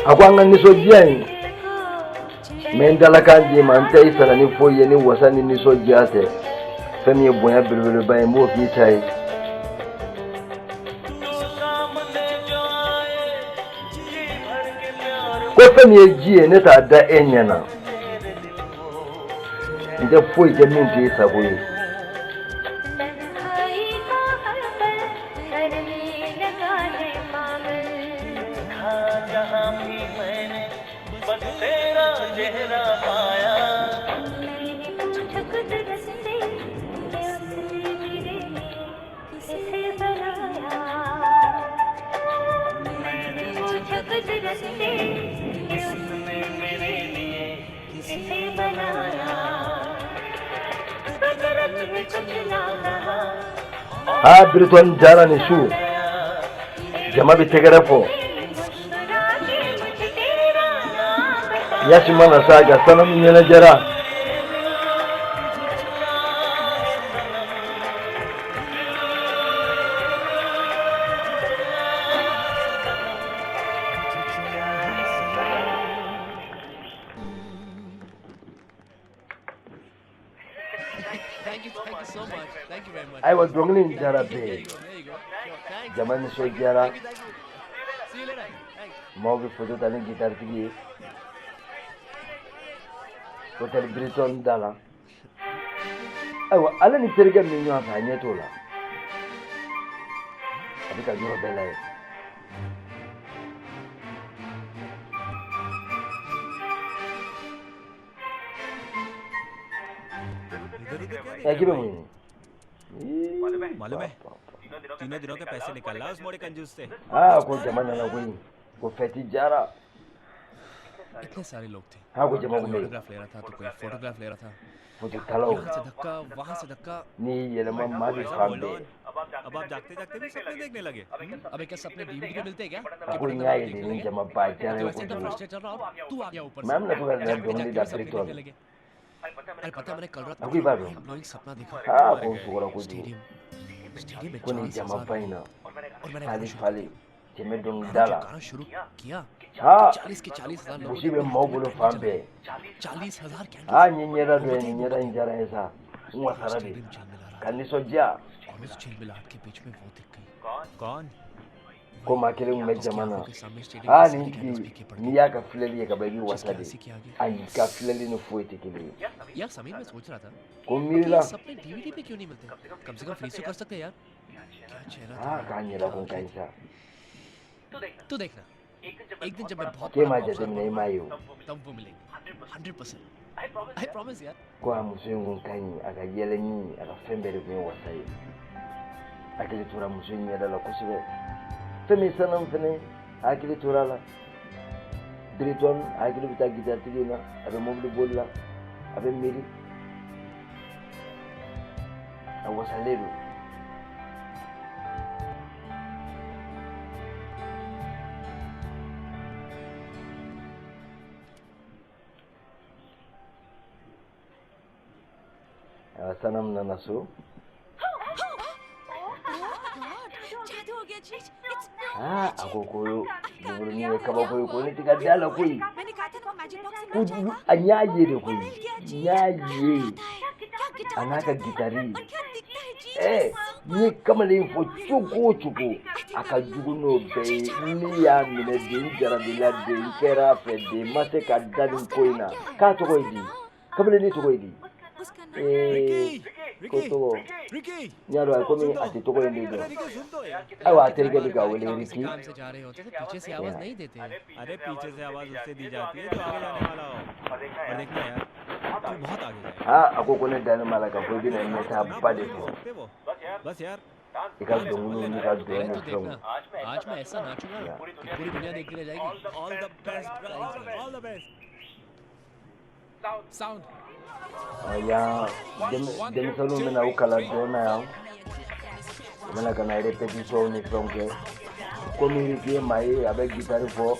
A ko an ka nisɔndiya in, n bɛ n dalakan d'i ma, n tɛ i sara ni foyi ye ni wasa ni nisɔndiya tɛ. Fɛn min ye bonya belebeleba ye, n b'o k'i ta ye. Ko fɛn min ye ji ye, ne t'a da e ɲɛ na, n tɛ foyi kɛ min t'e sago ye. Aa, Biritɔni jara ni su, jama bɛ tɛgɛrɛ fɔ. Yasi mana sa ka sanamu ɲɛnajɛra. Ayiwa, dɔnkili in jara bɛɛ ye, jama nisɔndiyara. Maaw bɛ foto ta ni gitaritigi ye hôtel Brighton da la. Ayiwa, ale ni terikɛ min ɲɔgɔn fɛ, a ɲɛ t'o la, a bɛ ka yɔrɔ bɛɛ lajɛ. Ɛ, k'i bɛ mun ɲini? मालूम है, तीनों दिनों के पैसे निकाल ला उस मोड़े कंजूस से। Aa, ko jama nana koyi, ko fɛti jara. इतने सारे लोग थे। हाँ, ko jama कोई kun bɛ yen. Autograph ले रहा था तो कोई फोटोग्राफ ले रहा था। Foto talaw. यहाँ से धक्का, वहाँ से धक्का। N'i y'i yɛlɛma, maa bɛ fan bɛɛ. अब आप जागते जागते भी सपने देखने लगे। अबे क्या सपने डीवीडी पे मिलते हैं क्या? A ko n y'a ye de, ni jama ba diyara तो ye ऐसे तो kojugu. Frustrate चल रहा और तू आ गया ऊपर Mais से। an bɛna to ka जागते dɔnkili जागते da भी सपने Brighton. देखने लगे। अरे पता है, मैंने कल रात A ko i b'a dɔn. Blowing सपना देखा। Aa, ko n sugora kojugu. Stadium, stadium में Ko nin 40,000 jamaba in na, और मैंने fali गाना शुरू fali, cɛ bɛ dɔnkili गाना da जब la. गाना शुरू किया, Aa, 40 के 40,000 लोगों gosi ने bɛ अपने maaw हाथों में bolo candle fan जलाई। bɛɛ. 40,000 Aa, candles. n ye ɲɛda dɔ ye, nin ɲɛda in diyara n ye sa, n wasara de stadium झिलमिला रहा ka nisɔndiya. था और उस झिलमिलाहट के बीच में वो दिख गई। कौन? Ko maa kelen tun bɛ जिसकी jama na. आंखों के सामने स्टेडियम Aa, की nin सारी कैंडल्स tigi, फीकी पड़ n'i गई। y'a ka filɛli ye ka ban, i bɛ wasa जिसकी de. हंसी के आगे Ayi, ka filɛli ni foyi tɛ kelen ye. यार समीर, मैं सोच रहा था Ko n कि miirila. ये सपने डीवीडी पे क्यों नहीं मिलते? कम से कम फ्रीज तो कर सकते हैं यार। क्या चेहरा था, Aa, k'a ɲɛda क्या kun ka आंखें ɲi sa. थी। तू देखना, एक दिन जब मैं बहुत K'e बड़ा m'a pop star jateminɛ, i m'a ye o. बनूंगा, तब वो मिलेंगे। 100%। I promise यार। Ko a muso in kun ka ɲi, a ka yɛlɛni, a ka fɛn bɛɛ de kun ye wasa ye. Hakili tora muso in ɲɛda la kosɛbɛ. Fɛn min sanamu fɛnɛ, a hakili tora a la. Brighton, a hakili bɛ taa gitaritigi in na, a bɛ mobili boli la, a bɛ miiri, a wasalen don. Ayiwa, sanamu nana so. जादू हो गया जी। Aa, a ko ko bugurunin ye kabako ye, ko ne tɛ ka da la koyi. मैंने कहा था ना magic box से Ko मिल जाएगा। a n y'a ye de koyi, n y'a ye क्या guitar a n'a ka gitari. क्या दिखता है जी। Ɛɛ, n ye kamalen fɔ cogo o cogo, a ka jugu n'o bɛɛ ye. Ne y'a minɛ de, n jarabila de, n kɛra a fɛ de, n ma se ka da nin ko in na. K'a tɔgɔ ye di? Kamalen tɔgɔ ye di? Ee, ko tɔgɔ Ricky. N y'a dɔn, a komi a tɛ tɔgɔ in de dɔn. अरे रिकी, सुन तो यार। Ayiwa, a terikɛ bɛ k'a wele काम से Riki. काम से जा रहे होते थे, पीछे से आवाज नहीं देते। अरे पीछे से आवाज उससे दी जाती है जो आगे जाने वाला हो। और देखना यार, तू बहुत आगे जाएगा। Aa, a ko ko ne dalen b'a la k'a fɔ i bɛna ɲɛtaaba de sɔrɔ. सकते वो बस यार। I ka dɔnkiliw n'i ka अरे dɔn तो ni fɛnw. देखना, आज मैं ऐसा नाचूंगा ना कि पूरी दुनिया देखती रह जाएगी। All the best, all the best. Sound. Yan, denmisɛnninw bɛna u kalan dɔn na yan, u bɛna ka na répétition ni fɛnw kɛ. Komi Riki ye maa ye, a bɛ gitari fɔ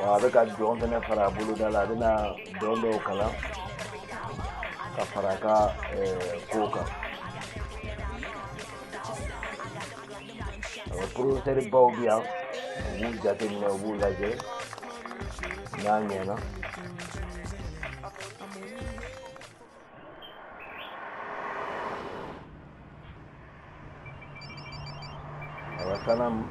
wa, a bɛ ka dɔn fɛnɛ fara a boloda la, a bɛna dɔn dɔw kalan ka fara a ka kow kan. Awɔ, professeur baw bɛ yan, u b'u jateminɛ, u b'u lajɛ n'a ɲɛna. Ayiwa, Sanam,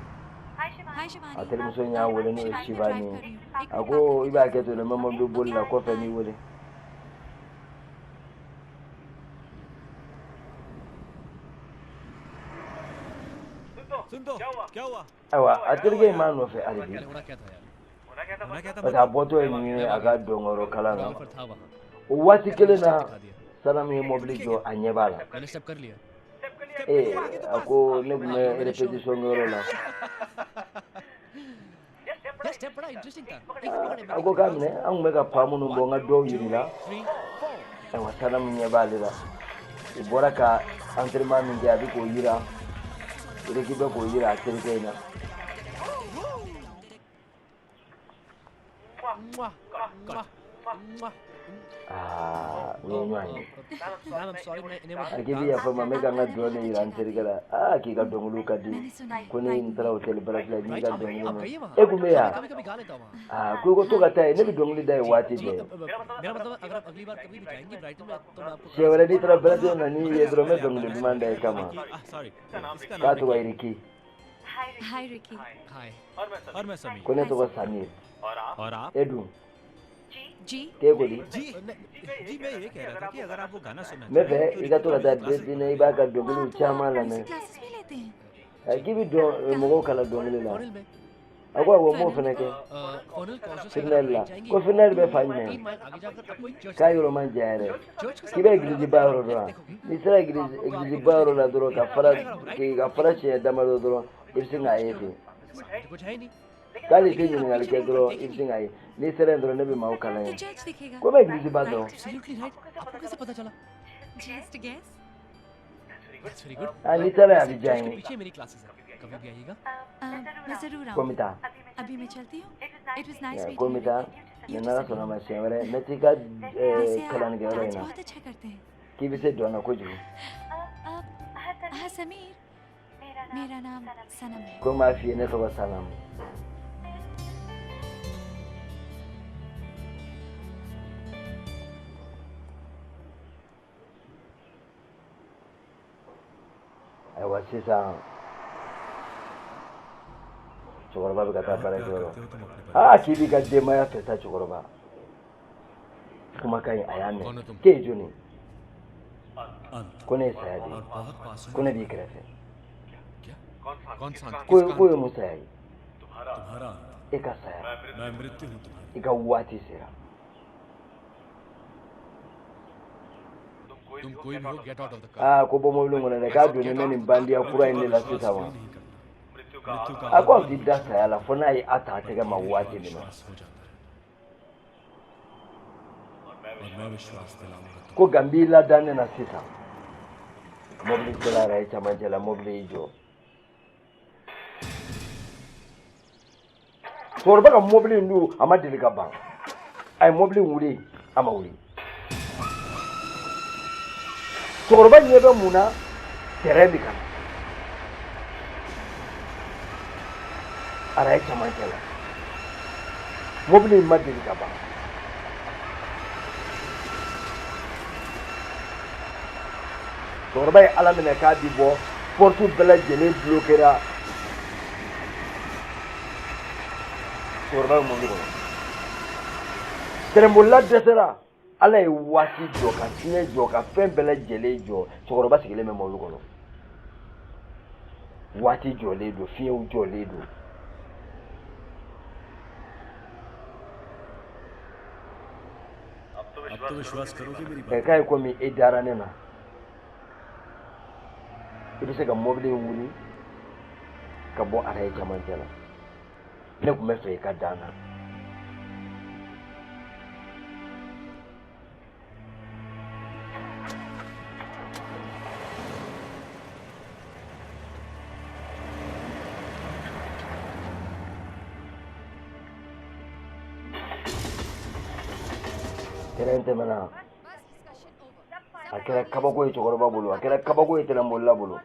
Hi Shivani. a terimuso in y'a wele, n'o ye Shivani ye. A ko i b'a kɛ ten de, n bɛ mobili boli la kɔfɛ n'i wele. सुन तो, क्या हुआ? Ayiwa, a terikɛ in b'a nɔfɛ hali bi. अरे होना क्या था यार? होना क्या था? Parce que a bɔtɔ ye nin ye a ka dɔnkɔrɔ kalan na. Golfer था वहाँ। O waati kelen na, Sanam ye mobili jɔ, a ɲɛ b'a la. मैंने स्टेप कर लिया। Ee, a ko ne tun bɛ répétition kɛyɔrɔ la. यार स्टेप बड़ा इंटरेस्टिंग था। एक पकड़े। A ko k'a minɛ, an tun bɛ ka pa minnu bɔ, n ka dɔw yir'i la. 3 4. Ayiwa, Sanam ɲɛ b'ale la. U bɔra ka entraînement min kɛ, a bɛ k'o yira. Riki bɛ k'o yira a terikɛ in na. Mwah, mwah, mwah. Aa, u ye ɲɔgɔn ye. Ma'am, I am sorry, मैं इन्हें A k'i bɛ yafa n ma, n bɛ ka n ka dɔn de yira n terikɛ la. Aa, k'i ka dɔnkiliw ka di. Ko ne n taara hôtel Barclay, n'i ka dɔnkiliw आप mɛn. गई वहाँ? E kun bɛ yan? कभी कभी गा लेता हूँ वहाँ। Aa, ko i ko to ka taa yen, ne bɛ dɔnkili da yen waati जी bɛɛ. मेरा मतलब है, अगर आप अगली बार कभी भी जाएंगी ब्राइटन में तो मैं आपको Siɲɛ wɛrɛ n'i taara Brighton na, n'i ye dɔrɔn, n bɛ dɔnkili duman da i kama. Sorry, इसका K'a नाम tɔgɔ ye Riki. Hi Ricky. हाय। और मैं Sameer. Ko ne tɔgɔ Samir. और आप? E dun? जी। K'e ko di? जी जी, मैं ये कह रहा था कि अगर आप वो गाना सुनना N bɛ fɛ i ka to ka taa Brésil i b'a ka dɔnkiliw caman lamɛn. Classes भी लेते हैं। Ɛ, k'i bɛ dɔn mɔgɔw kalan dɔnkili la. A ko awɔ, n b'o fana kɛ. Firnɛli la, ko Firnɛli bɛ fan jumɛn? K'a yɔrɔ man jan yɛrɛ. K'i bɛ egilizi ba yɔrɔ dɔn wa? N'i sera egilizi ba yɔrɔ la dɔrɔn, ka fara k'i ka fara siɲɛ damadɔ dɔrɔn, i bɛ sin k'a ye ten. K'ale tɛ ɲininkali kɛ dɔrɔn, i bɛ sin k'a ye. N'i sera yen dɔrɔn, ne bɛ maaw kalan तो yen. Church दिखेगा। Ko n bɛ egilizi ba dɔn. Absolutely right. आपको कैसे पता चला? Just guess. That's very good. Ah, n'i taara yen, a bɛ diya church n के ye. पीछे मेरी क्लासेस हैं, कभी भी आइएगा। मैं जरूर Ko n bɛ आऊंगी। taa. अभी मैं चलती हूँ। It was nice Ko n bɛ meeting. taa. Ni n'Ala sɔnna ma, siɲɛ wɛrɛ n bɛ t'i ka वैसे आप kalannikɛyɔrɔ in dance na. बहुत अच्छा करते हैं। K'i bɛ se dɔn na kojugu. हाँ समीर, मेरा नाम सनम है। Ko n b'a f'i ye, ne tɔgɔ Sanam. Ayiwa, sisan cɛkɔrɔba bɛ ka taa baarakɛyɔrɔ. Aa, k'i b'i ka denbaya fɛ sa. Cɛkɔrɔba kumakan in, a y'a mɛn. K'e ye jɔnni? Ko ne ye saya de ye. Ko ne b'i kɛrɛfɛ. कौन सा अंत? Ko किसका ko ye अंत? mun saya ye? तुम्हारा अंत। E ka saya. मैं मृत्यु हूँ तुम्हारी। I ka waati sera. तुम कोई भी हो, get out of the car. Aa, ko bɔ mobili kɔnɔ dɛ, k'a donnen bɛ nin bandiya kura in de la sisan wa. मृत्यु का A ko aw ti da saya la fo n'a ye a ta a tɛgɛ ma waati min na. हो जाता है और मैं विश्वास दिलाऊंगा। Ko nka n b'i lada ne na sisan. Mobili sera yɛrɛ ye camancɛ la, mobili y'i jɔ. Cɛkɔrɔba ka mobili in dun, a ma deli ka ban. A ye mobili in wuli, a ma wuli. Cɛkɔrɔba ɲɛ bɛ mun na? Tɛrɛn bɛ ka na araye camancɛ la. Mobili in ma deli ka ban. Cɛkɔrɔba ye Ala minɛ k'a bi bɔ, porte bɛɛ lajɛlen bloquera. Cɛkɔrɔba bɛ mobili kɔnɔ, tɛrɛnbolila dɛsɛra. Ala ye waati jɔ, ka fiɲɛ jɔ, ka fɛn bɛɛ lajɛlen jɔ. Cɛkɔrɔba sigilen bɛ mobili kɔnɔ, waati jɔlen don, fiɲɛw jɔlen don. अब तो विश्वास करोगे मेरी Ɛ, k'a ye komi e dara ne na, i bɛ se ka mobili in wuli ka bɔ araye camancɛ la. Ne tun bɛ fɛ i ka dan na. Tɛrɛn tɛmɛna, a kɛra kabako ye cɛkɔrɔba bolo, a kɛra kabako ye tɛrɛnbolila bolo.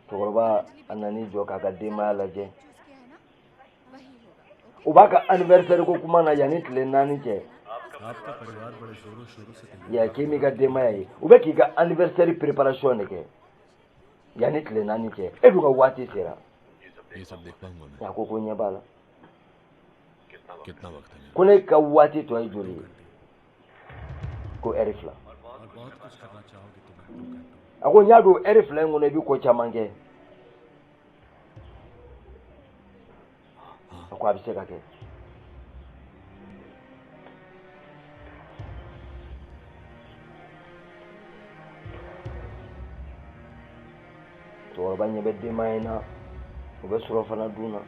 Cɛkɔrɔba a nan'i jɔ k'a ka denbaya lajɛ. U b'a ka anniversaire ko kuma na yanni tile 4 cɛ. आपका परिवार बड़े जोरों शोरों से तैयार Ya, k'i m'i ka denbaya ye, u bɛ k'i ka anniversaire préparation de kɛ yanni tile 4 cɛ. E dun ka waati sera. ये सब देख पाऊंगा मैं? A ko ko ɲɛ b'a la. कितना वक्त है मेरे Ko ne ka waati tɔ ye joli ye? Ko ɛri 2. और बहुत कुछ करना चाहोगे तुम 2 घंटों। A ko n y'a dɔn, ɛri 2 in kɔnɔ, i bɛ ko caman kɛ. A ko a bɛ se ka kɛ. Cɛkɔrɔba ɲɛ bɛ denbaya in na, u bɛ surɔfana dun na.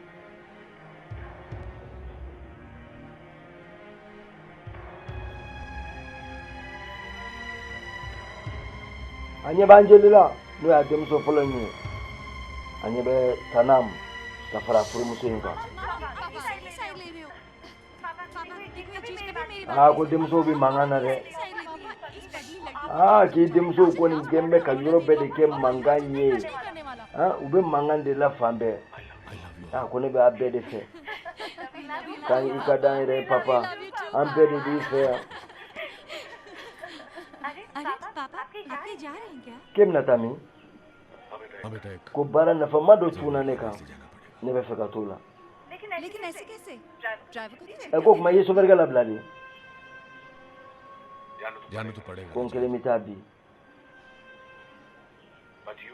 A ɲɛ b'Anjeli la, n'o y'a denmuso fɔlɔ in ye. A ɲɛ bɛ Sanam ka fara furumuso in kan. Aa, ko denmusow bɛ mankan na dɛ. Aa, k'i denmusow kɔni kɛn bɛ ka yɔrɔ bɛɛ de kɛ mankan ye. Aa, u bɛ mankan de la fan bɛɛ. Aa, ko ne bɛ a bɛɛ de fɛ. K'an i ka d'an yɛrɛ ye papa, an bɛɛ de b'i fɛ yan. अरे पापा, आप कहीं जा रहे हैं क्या? K'e bɛna taa min? हाँ बेटा, एक Ko baara nafama dɔ tunna ne kan, ne bɛ fɛ ka t'o la. लेकिन ऐसे कैसे? ड्राइवर को Ɛ, ko tuma i ye sofɛrikɛ labila de? जाना तो पड़ेगा। Ko n kelen bɛ taa bi.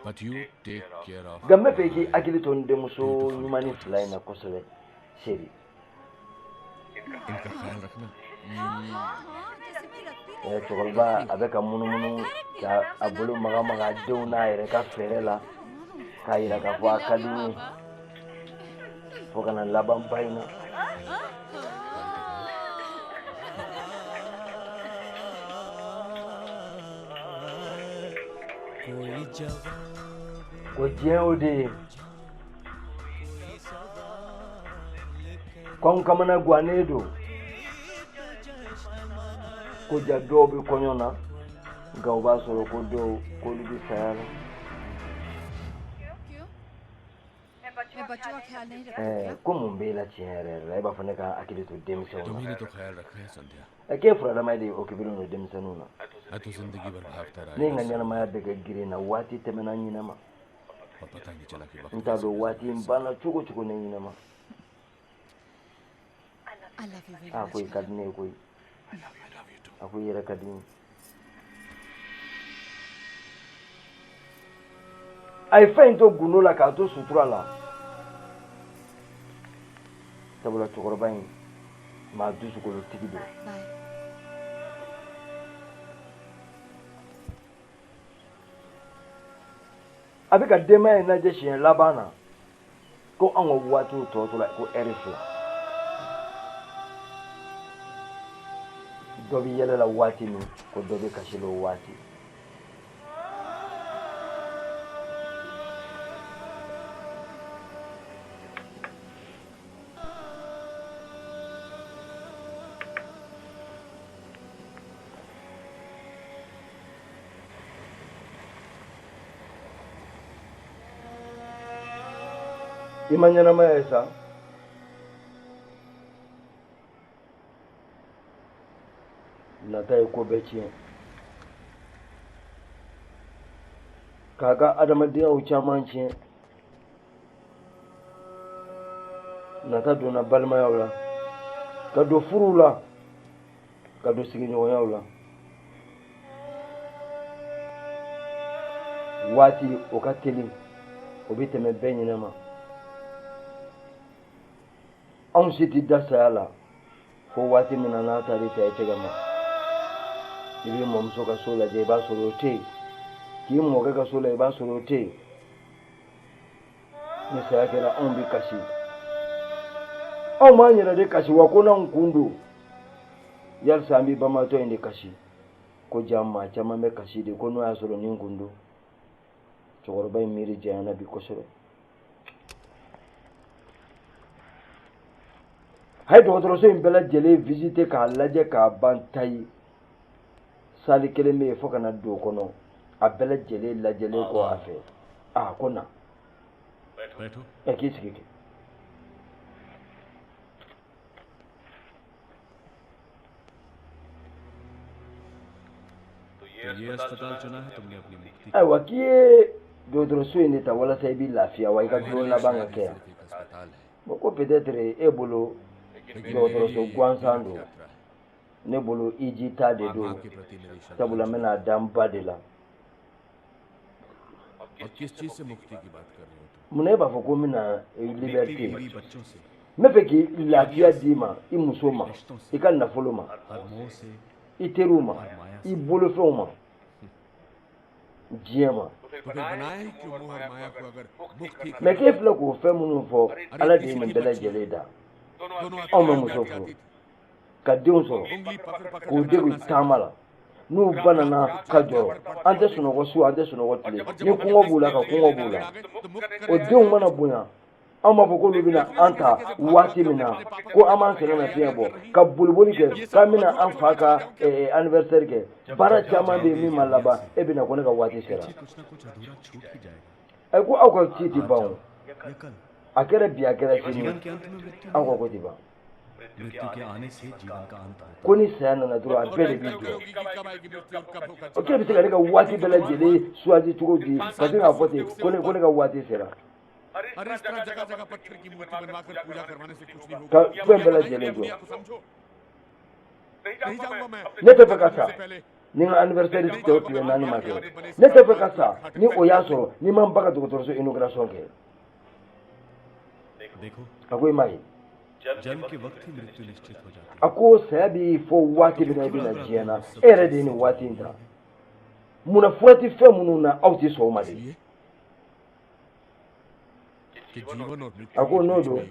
But you take care of Nka n bɛ fɛ i k'i hakili to n denmuso ɲuman ni fila in na kosɛbɛ, chérie. इनका ख्याल रखना। Ɛ, cɛkɔrɔba a bɛ ka munumunu ka a bolo maga maga a denw n'a yɛrɛ ka fɛɛrɛ la k'a yira k'a fɔ a ka di n ye fo ka na laban ba in na. Ko diɲɛ o de ye ko anw kamana gannen don ko ja dɔw bɛ kɔɲɔ na, nka o b'a sɔrɔ ko dɔw k'olu bɛ saya la. मैं बच्चों का ख्याल नहीं रखती। Ɛɛ, ko mun b'e la tiɲɛ yɛrɛ yɛrɛ la, e b'a fɔ ne ka hakili to denmisɛnw तुम्ही na? ने तो ख्याल रखा है संध्या। Ɛ, k'e furadama de occupé don denmisɛnninw na. मैं तो जिंदगी भर भागता रहा Ne ye n ka ɲɛnamaya bɛɛ kɛ girin na, waati tɛmɛna n ɲinɛ ma. और पता ही नहीं चला कि वक्त N t'a dɔn waati in banna cogo cogo ne ɲinɛ ma. I love you very A ko much. i ka di ne ye koyi. A ko i yɛrɛ ka di n ye. A ye fɛn in to gundo la k'a to sutura la, sabula cɛkɔrɔba in maa dusukolotigi don. Bye. A bɛ ka denbaya in lajɛ siɲɛ laban na ko an ka waatiw tɔ tora ko ɛri 2. Dɔ bɛ yɛlɛ la waati min, ko dɔ bɛ kasi la o waati. I ma ɲɛnamaya ye sa. Nata ye ko bɛɛ tiɲɛ k'a ka adamadenya caman tiɲɛ. Nata donna balimayaw la, ka don furuw la, ka don sigiɲɔgɔnyaw la. Waati o ka teli, o bɛ tɛmɛ bɛɛ ɲinɛ ma. Anw si tɛ da saya la fo waati min na n'a taar'i ta i tɛgɛ ma. I b'i mɔmuso ka so lajɛ, i b'a sɔrɔ o tɛ yen. K'i mɔkɛ ka so la, i b'a sɔrɔ o tɛ yen. Ni saya kɛra, anw bɛ kasi. Anw b'an yɛrɛ de kasi wa, ko n'anw kun don yalisa an bɛ banbaatɔ in de kasi. Ko ja maa caman bɛ kasi de ko n'o y'a sɔrɔ nin kun don. Cɛkɔrɔba in miiri janyana bi kosɛbɛ. A ye dɔgɔtɔrɔso in bɛɛ lajɛlen visiter k'a lajɛ k'a ban tayi. Salle kelen bɛ yen fo ka na don o kɔnɔ, a bɛɛ lajɛlen lajɛlen kɔ a fɛ, a ko na. बैठो। Ɛ, k'i sigi kɛ. तो ये अस्पताल चुना है तुमने अपनी मुक्ति Ayiwa, k'i ye dɔgɔtɔrɔso in de ta walasa i b'i lafiya wa, i ka don laban ka kɛ yan. एक अस्पताल है। Bon, ko peut-être e bolo dɔgɔtɔrɔso gansan don, ne bolo iji ta de don, माँ के प्रति मेरी श्रद्धा sabula n bɛna da n ba de la. और किस चीज से मुक्ति की बात कर रहे हो तुम? Munna e b'a fɔ ko n bɛna liberté? बीवी बच्चों से, N bɛ fɛ k'i lafiya d'i ma, i muso ma, i ka nafolo ma, हर मोह से, i teriw ma, i bolofɛnw ma, diɲɛ ma. तो फिर बनाए क्यों मोह और माया को अगर मुक्ति Mɛ k'e filɛ k'o fɛn minnu fɔ, Ala de ye nin bɛɛ lajɛlen da. Anw bɛ muso furu ka denw sɔrɔ k'u degu taama la, n'u banana ka jɔrɔ, an tɛ sunɔgɔ su, an tɛ sunɔgɔ tile, ni kɔngɔ b'u la ka kɔngɔ b'u la. O denw mana bonya, anw b'a fɔ k'olu bɛna an ta waati min na, ko an b'an sɛgɛn nafiɲɛ bɔ ka boliboli kɛ, k'an bɛna an fa ka anniversaire kɛ. Baara caman bɛ yen min ma laban, e bɛna ko ne ka waati sera. कुछ ना कुछ अधूरा छूट ही जाएगा। Ɛ, ko aw ka ci tɛ ban o. या कल A kɛra bi, a kɛra sini, जीवन के अंत में मृत्यु aw ka ko tɛ ban. मृत्यु के आने से जीवन का अंत होता Ko ni saya nana dɔrɔn, a bɛɛ de b'i jɔ. O k'e bɛ se ka ne ka waati bɛɛ lajɛlen choisi cogo di, ka se k'a fɔ ten ko ne ka waati sera? अरे, इस तरह जगह जगह पत्थर की मूर्ति बनवाकर पूजा करवाने से कुछ नहीं होगा। Ka fɛn bɛɛ lajɛlen jɔ. दुनिया को समझो। नहीं जाऊंगा मैं। Ne tɛ fɛ ka sa ni n ka anniversaire tɛ tile 4 ma kɛ. Ne tɛ fɛ ka sa ni o y'a sɔrɔ ni ma n ba ka dɔgɔtɔrɔso inauguration kɛ. देखो, A ko i m'a ye, जन्म के वक्त ही मृत्यु निश्चित हो जाती a ko saya b'i fɔ waati min na i bɛ na diɲɛ na, e yɛrɛ de ye nin waati in ta. Munna fura tɛ fɛn minnu na, aw tɛ sɔn o ma de? कि जीवन और मृत्यु A ko n'o don,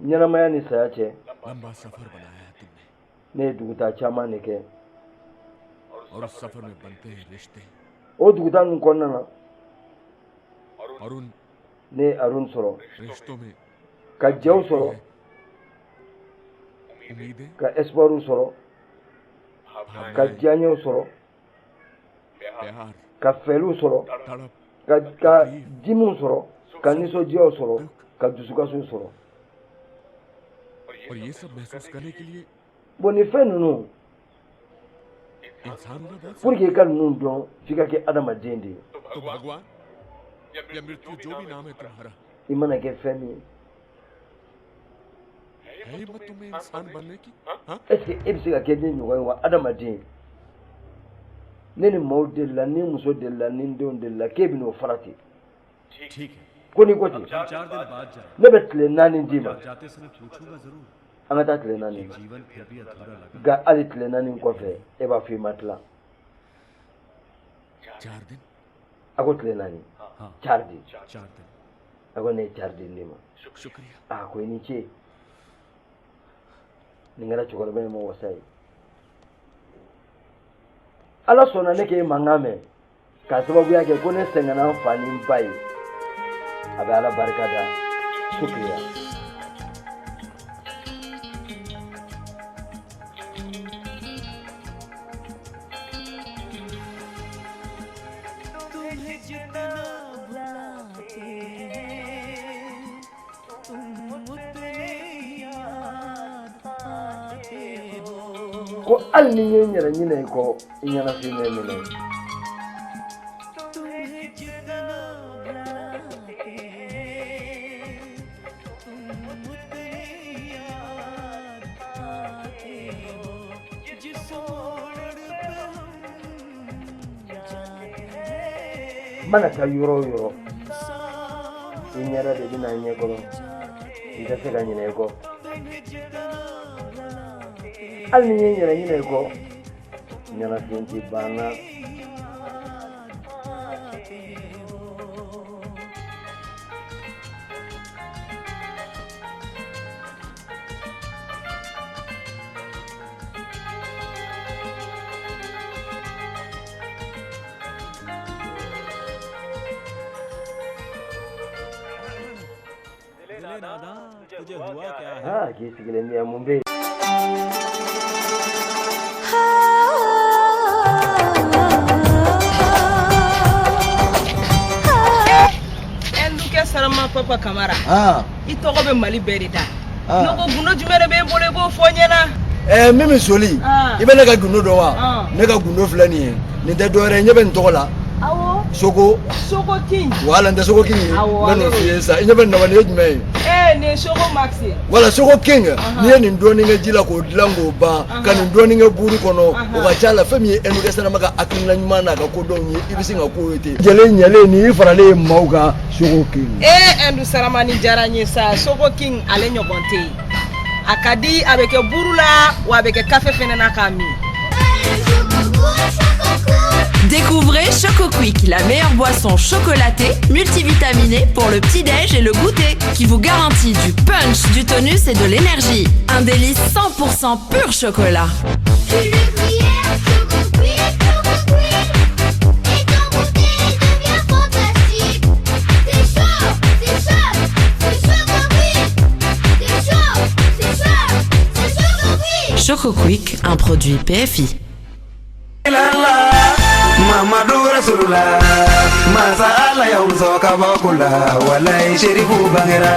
ɲɛnamaya ni saya cɛ, लंबा सफर बनाया है तुमने। Ne ye dugutaa caman de kɛ. और उस सफर में बनते हैं रिश्ते O dugutaa ninnu kɔnɔna na, और उन ne ye Arun sɔrɔ, रिश्तों में ka jɛw sɔrɔ, उम्मीदें, ka espoirw sɔrɔ, ka diyaɲɛw sɔrɔ, प्यार, ka fɛliw sɔrɔ, तड़प, ka dimiw sɔrɔ, ka nisɔndiyaw sɔrɔ, ka dusukasiw sɔrɔ. और ये सब महसूस करने के लिए Bon, nin fɛn ninnu, इंसान होना बहुत pour que i ka ninnu dɔn, f'i ka kɛ adamaden de ye. तो भगवान या मृत्यु, जो भी नाम है तुम्हारा, I mana kɛ fɛn min ye, है हिम्मत तुम्हें इंसान बनने की? हाँ? est ce que e bɛ se ka kɛ ne ɲɔgɔn ye wa? Adamaden, ne ni maaw delila, ni muso delila, ni n denw delila, k'e bɛ n'o farati. ठीक है। Ko n'i ko ten, हम 4 दिन बाद जाएंगे। ne bɛ tile 4 d'i ma. और जाते समय पूछूंगा जरूर An ka taa tile 4. कि जीवन फिर भी अधूरा लगा? Nka hali tile 4 kɔfɛ, e b'a fɔ i ma tila. 4 दिन? A ko tile 4. हाँ। 4 दिन. 4 दिन। A ko ne ye 4 din d'i ma. शुक्रिया। A ko i ni ce. Nin kɛra cɛkɔrɔba in ma wasa ye. Ala sɔnna ne k'e mankan mɛn k'a sababuya kɛ ko ne sɛgɛnna n fa ni n ba ye. A bɛ Ala barika da. Shukriya. तुम्हें जितना बुलाते हैं, तुम उतने ही याद आते हो। Ko hali ni n ye n yɛrɛ ɲinɛ i kɔ, i ɲɛnafin bɛ minɛ. तुम्हें जितना बुलाते हैं, तुम उतने ही याद आते हो। जिस मोड़ पे हम जाते हैं, N mana taa yɔrɔ o yɔrɔ, i ɲɛda de bɛ na n ɲɛkɔrɔ, n tɛ se ka ɲinɛ i kɔ. Hali ni n ye n yɛrɛ ɲinɛ i kɔ, ɲɛnafin tɛ ban n na. दिले नादान, तुझे हुआ क्या है? Aa, k'i sigilen bɛ yan, mun bɛ yen? Ɛndukɛ Sarama Papa Kamara, Ah. i tɔgɔ bɛ Mali bɛɛ de da. Ah. Ne ko gundo jumɛn de b'e bolo, i b'o fɔ n ɲɛna? Ɛɛ, min bɛ soli, Ah. i bɛ ne ka gundo dɔn wa? Ah. Ne ka gundo filɛ nin ye. Nin tɛ dɔwɛrɛ ye, ɲɛ bɛ nin tɔgɔ la. Awɔ. Soko. Soko King. Wala, n tɛ Soko King ye. Awɔ, N bɛ n'o ale f'i ye sisan. I ɲɛ bɛ nin na wa? Nin ye jumɛn ye? Ee, nin ye Soko Max ye. Wala, Soko King. N'i ye nin dɔɔnin kɛ ji la k'o dilan k'o ban, ka nin dɔɔnin kɛ buru kɔnɔ, o ka ca la, fɛn min ye Ɛndukɛ Sarama ka hakilina ɲuman n'a ka kodɔnw ye, i bɛ sin ka k'o ye ten. Jɛlen ɲɛlen, nin y'i faralen ye maaw kan, Soko King. Ee, Ɛndu Sarama, nin diyara n ye sa. Soko King, ale ɲɔgɔn tɛ yen. A ka di, a bɛ kɛ buru la, wa a bɛ kɛ kafe fɛnɛ na k'a min. Découvrez Choco Quick, la meilleure boisson chocolatée, multivitaminée pour le petit-déj et le goûter, qui vous garantit du punch, du tonus et de l'énergie. Un délice 100% pur chocolat. Une cuillère, Choco Quick, Choco Quick, et ton goûter devient fantastique. C'est chaud, c'est chaud, c'est Choco Quick. C'est chaud, c'est chaud, c'est Choco Quick. Choco Quick, un produit PFI. Mamadu Rasulullah, Masa. Ala y'aw sɔn kabako la walayi Serifu bangera.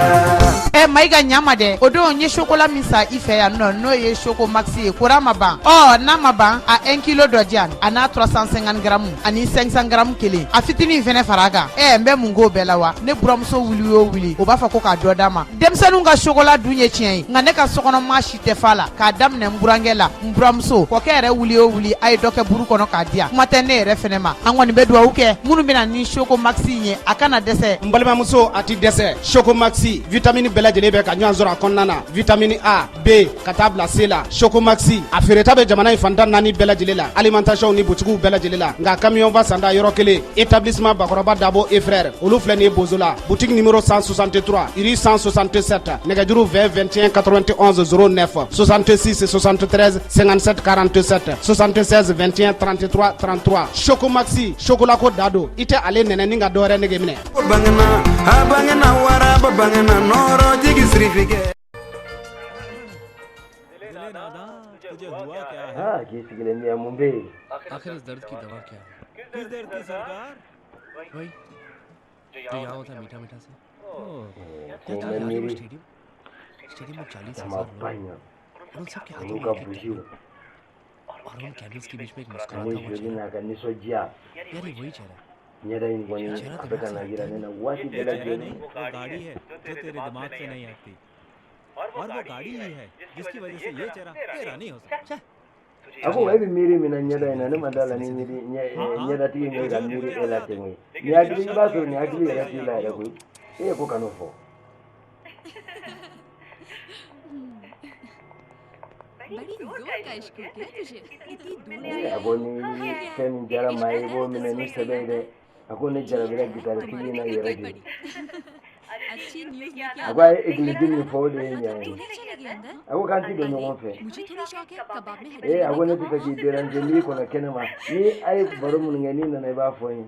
Ɛ Mayiga, ɲama dɛ. O don n ye chocolat min san i fɛ yan nɔ, n'o ye Choco Maxi ye, kora ma ban. Ɔ n'a ma ban, a 1 kilo dɔ di yan, a n'a 350 grammes ani 500 grammes kelen, a fitinin fɛnɛ fara a kan. Ɛ n bɛ mun k'o bɛɛ la wa? Ne buramuso wuli o wuli, o b'a fɔ ko k'a dɔ d'a ma. Denmisɛnninw ka chocolat dun ye tiɲɛ ye, nka ne ka sokɔnɔ maa si tɛ fa la, k'a daminɛ n burankɛ la, n buramuso, kɔkɛ yɛrɛ wuli o wuli, a ye dɔ kɛ buru kɔnɔ k'a di yan. Kuma tɛ ne yɛrɛ fɛnɛ ma. An kɔni bɛ dugawu kɛ minnu bɛna ni Choco Maxi in ye, a kana dɛsɛ. N balimamuso, a ti dɛsɛ. Choco Maxi, vitamine bɛɛ lajɛlen bɛ ka ɲɔgɔn sɔrɔ a kɔnɔna na, vitamine A, B ka taa bila C la. Choco Maxi a feereta bɛ jamana in fan 14 bɛɛ lajɛlen la, alimentation ni butigiw bɛɛ lajɛlen la. Nka camion ba sanda yɔrɔ kelen, établissement Bakɔrɔba Dabo et frères, olu filɛ nin ye Bozola, boutique numéro 163, rue 167. Nɛgɛjuru 20 21 91 09, 66 73 57 47, 76 21 33 33. Choco Maxi, chocolat ko da don, i tɛ ale nɛnɛ ni ka dɔwɛrɛ nege minɛ. Bangena a bangena waraba bangena nɔrɔ jigi sirifikɛ. तुझे हुआ क्या है? Aa, k'i sigilen bɛ yan, mun bɛ yen? आखिर इस दर्द की दवा क्या है? किस दर्द की सरकार? वही जो यहाँ होता है, मीठा मीठा सा। Ko क्या n था bɛ यार वो miiri stadium? Stadium में 40,000 jamaba लोग in na और उन सबके हाथों olu में ka एक एक buziw candle और उन कैंडल्स के बीच में एक मुस्कुराता ani हुआ joli चेहरा। n'a ka nisɔndiya. यार, ये वही चेहरा है। Ɲɛda in kɔni, चेहरा a bɛ दिमाग ka से na हटता yira ही ne नहीं। na waati ये bɛɛ चेहरा lajɛlen. नहीं, वो गाड़ी है जो तेरे दिमाग से नहीं हटती, और वो गाड़ी ही है जिसकी वजह से ये चेहरा तेरा नहीं हो सकता। A ko e bɛ miiri min na ɲɛda in na, ne ma da la ni miiri ɲɛdatigi in bɛ ka miiri e la ten koyi. Nin hakili, i b'a sɔrɔ nin hakili yɛrɛ t'i la yɛrɛ koyi. E ye ko kan'o fɔ. बड़ी जोर का इश्क हो गया तुझे, इतनी दूर। A ko ni fɛn min diyara maa ye, i b'o minɛ ni sɛbɛ ye dɛ. A ko ne jarabira gitaritigi in na yɛrɛ de. अच्छी न्यूज लेके A ko a ye egilisi min fɔ, o de ye ɲɛ ye. तूने चले गए अंदर? A ko k'an ti don ɲɔgɔn fɛ. मुझे थोड़ी शौक है कबाब में हड्डी। Ee, a ko ne tɛ fɛ k'i déranger, n'i kɔnɔ kɛnɛ ma, ni a ye baro minnu kɛ, n'i nana i b'a fɔ n ye.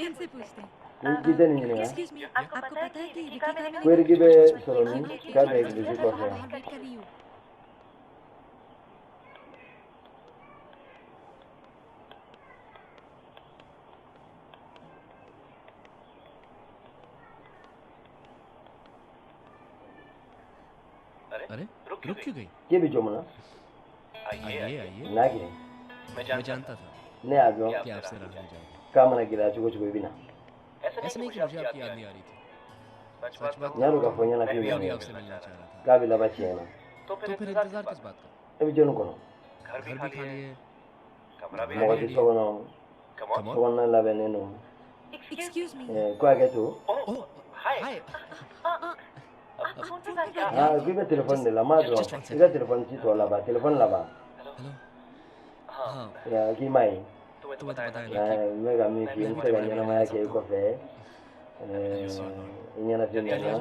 इनसे पूछते हैं। Ko k'i tɛ nin ɲininka. Excuse me, आपको पता है कि रिकी का मैंने Ko Eriki bɛ sɔrɔ min k'a bɛ egilisi kɔfɛ yan? बाहर वेट कर रही हूँ। अरे, रुक क्यों गई? K'e bɛ jɔn mun na? आइए आइए। N'a kɛ. मैं जानता था Ne y'a dɔn कि आपसे रहा नहीं जाएगा। k'a mana gɛlɛya cogo cogo, i bɛ na. ऐसा नहीं कि मुझे आपकी याद नहीं आ रही थी। सच बात N y'a dɔn k'a fɔ ɲɛnafin मैं bɛ भी ne आपसे मिलना चाह रहा था। k'a bɛ laban tiɲɛ na. तो फिर इंतजार किस बात का? E bɛ jɔnni kɔnɔ? घर भी खाली है, कमरा Mɔgɔ भी tɛ ready so है। kɔnɔ, sokɔnɔna labɛnnen don. Excuse me. Ko hakɛ to. Oh hi. Aa, k'i bɛ telefɔni de la, n m'a dɔn i ka telefɔni ci tɔ laban, telefɔni laban. Hello, हाँ। Ya, k'i m'a ye. तुम्हें तो पता है ना N bɛ ka min f'i ye, n tɛ se ka ɲɛnamaya kɛ i kɔfɛ. I ɲɛnafin bɛ n na,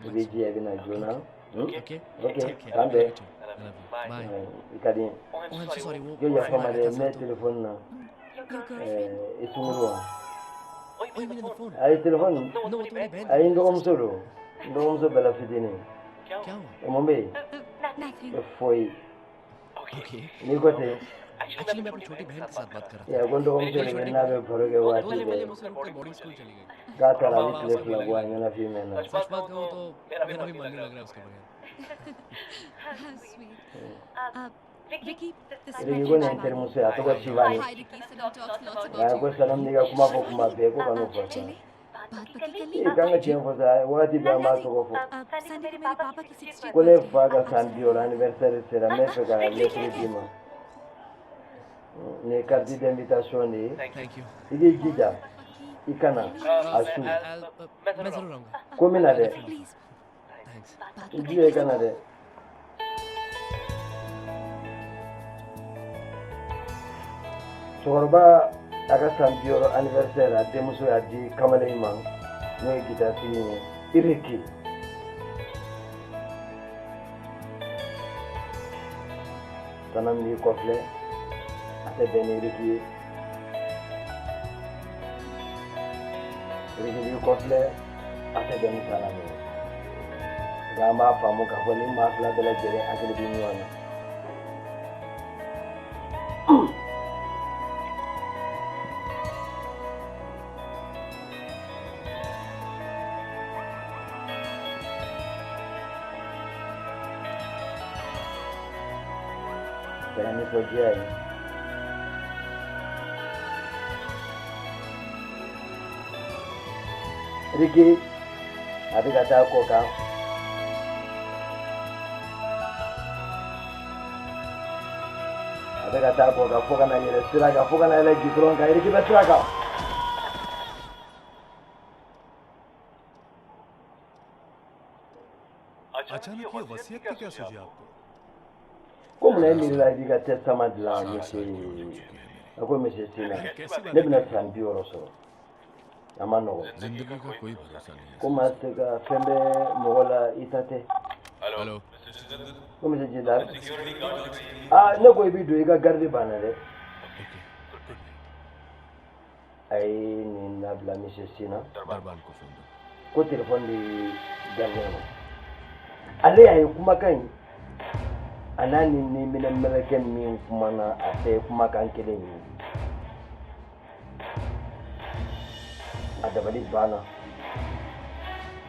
i b'i jija i bɛ na joona. Okay. Ok. Take care. K'an bɛn. I love you, bye. I ka di n ye. Oh, I am so sorry, वो Jo yafa phone ma आया dɛ, था n sir bɛ तो telefɔni na. Your girlfriend? I sunkuru wa? Oh, you mean the phone? Ayi, telefɔni. No, वो तुम्हारी बहन। Ayi, n dɔgɔmuso don, n dɔgɔmuso bɛɛ la fitinin. क्या हुआ? Mun bɛ yen? Nothing. Foyi. Okay. N'i ko ten. Actually मैं अपनी छोटी बहन के साथ बात कर रहा A ko n dɔgɔmuso de bɛ n'a bɛ baro kɛ था। waati 2 दिन पहले bɛɛ. मुझसे उठकर बोर्डिंग स्कूल चली गई। K'a taara, a bɛ tile 2 bɔ, a ɲɛnafin bɛ n na. सच बात कहूँ तो मेरा भी मन नहीं लग रहा है उसके बगैर। How sweet. Ricky, this is my Riki ko nin ye friend n terimuso ye, a tɔgɔ Sivani. Hi Ricky, Sanam talks lots A about ko you. Sanam n'i ka kuma fɔ kuma bɛɛ, ko kan'o fɔ sa. चले बात पक्की कर ली। Ee, k'an ka tiɲɛ fɔ sa, wagati bɛɛ an b'a tɔgɔ fɔ. Sunday को मेरे पापा की 60th Ko ne fa ka san 60 anniversaire sera, n bɛ fɛ ka lettre d'i ma. Nin ye carte d'invitation de ye. Thank you. I k'i jija i ka na a su. मैं जरूर आऊंगा। Ko n bɛ na dɛ. Please. Thanks. I jija i ka na dɛ. Cɛkɔrɔba a ka san 60 anniversaire, a denmuso y'a di kamalen in ma, n'o ye gitaritigi ye, Iriki. Sanam b'i kɔfilɛ, a tɛ bɛn ni Iriki ye. Iriki b'i kɔfilɛ, a tɛ bɛn ni Sanam ye. Nka an b'a faamu k'a fɔ ni maa fila bɛɛ lajɛlen hakili bɛ ɲɔgɔn na. Kɛra nisɔndiya ye. Riki a bɛ ka taa kɔ kan. A bɛ ka taa kɔ kan fo ka na yɛlɛ sira kan, fo ka na yɛlɛ gidɔrɔn kan. Riki bɛ sira kan. अचानक ये वसीयत की क्या सूझी आपको? Ko munna e miirila i b'i ka testament dilan, monsieur? A ko monsieur Sina, ne bɛna san 60 sɔrɔ, a ma nɔgɔn. जिंदगी का कोई भरोसा नहीं है। Ko maa tɛ ka fɛn bɛ mɔgɔ la, i ta tɛ. Hello. Ko monsieur Jidal, aa, ne ko i bɛ don, i ka garidi banna dɛ. A ye nin labila, monsieur Sina. दरबान को फोन दो। Ko téléphone di gardien ma. Ale y'a ye kumakan in, a n'a ni minɛ mɛlɛkɛ min kumana, a bɛɛ ye kumakan kelen ye. A dabali banna.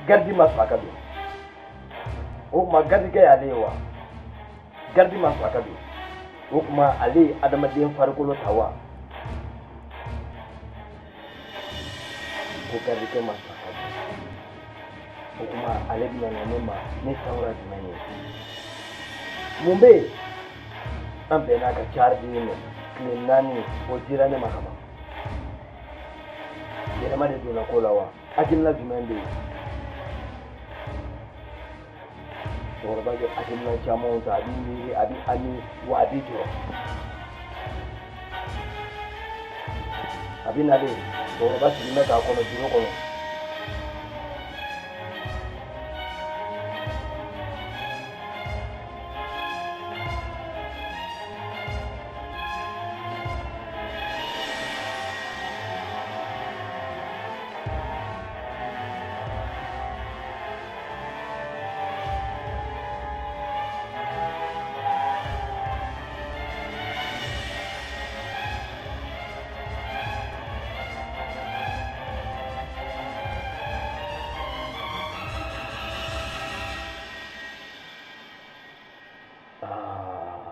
Garidi ma sɔn a ka don. O tuma garidikɛ y'ale ye wa? Garidi ma sɔn a ka don. O tuma ale ye adamaden farikolo ta wa? Ko garidikɛ ma sɔn a ka don. O tuma ale bɛna na ne ma ne sawura jumɛn ye? Mun bɛ yen? An bɛnna ka cari di ne ma tile 4, o dira ne ma ka ban. Yɛlɛma de donna ko la wa? Hakilina jumɛn bɛ yen? Cɛkɔrɔba bɛ hakilina camanw ta, a b'i miiri, a bɛ hami wa, a b'i jɔrɔ. A bɛ nalen, cɛkɔrɔba sigilen bɛ k'a kɔnɔ biro kɔnɔ.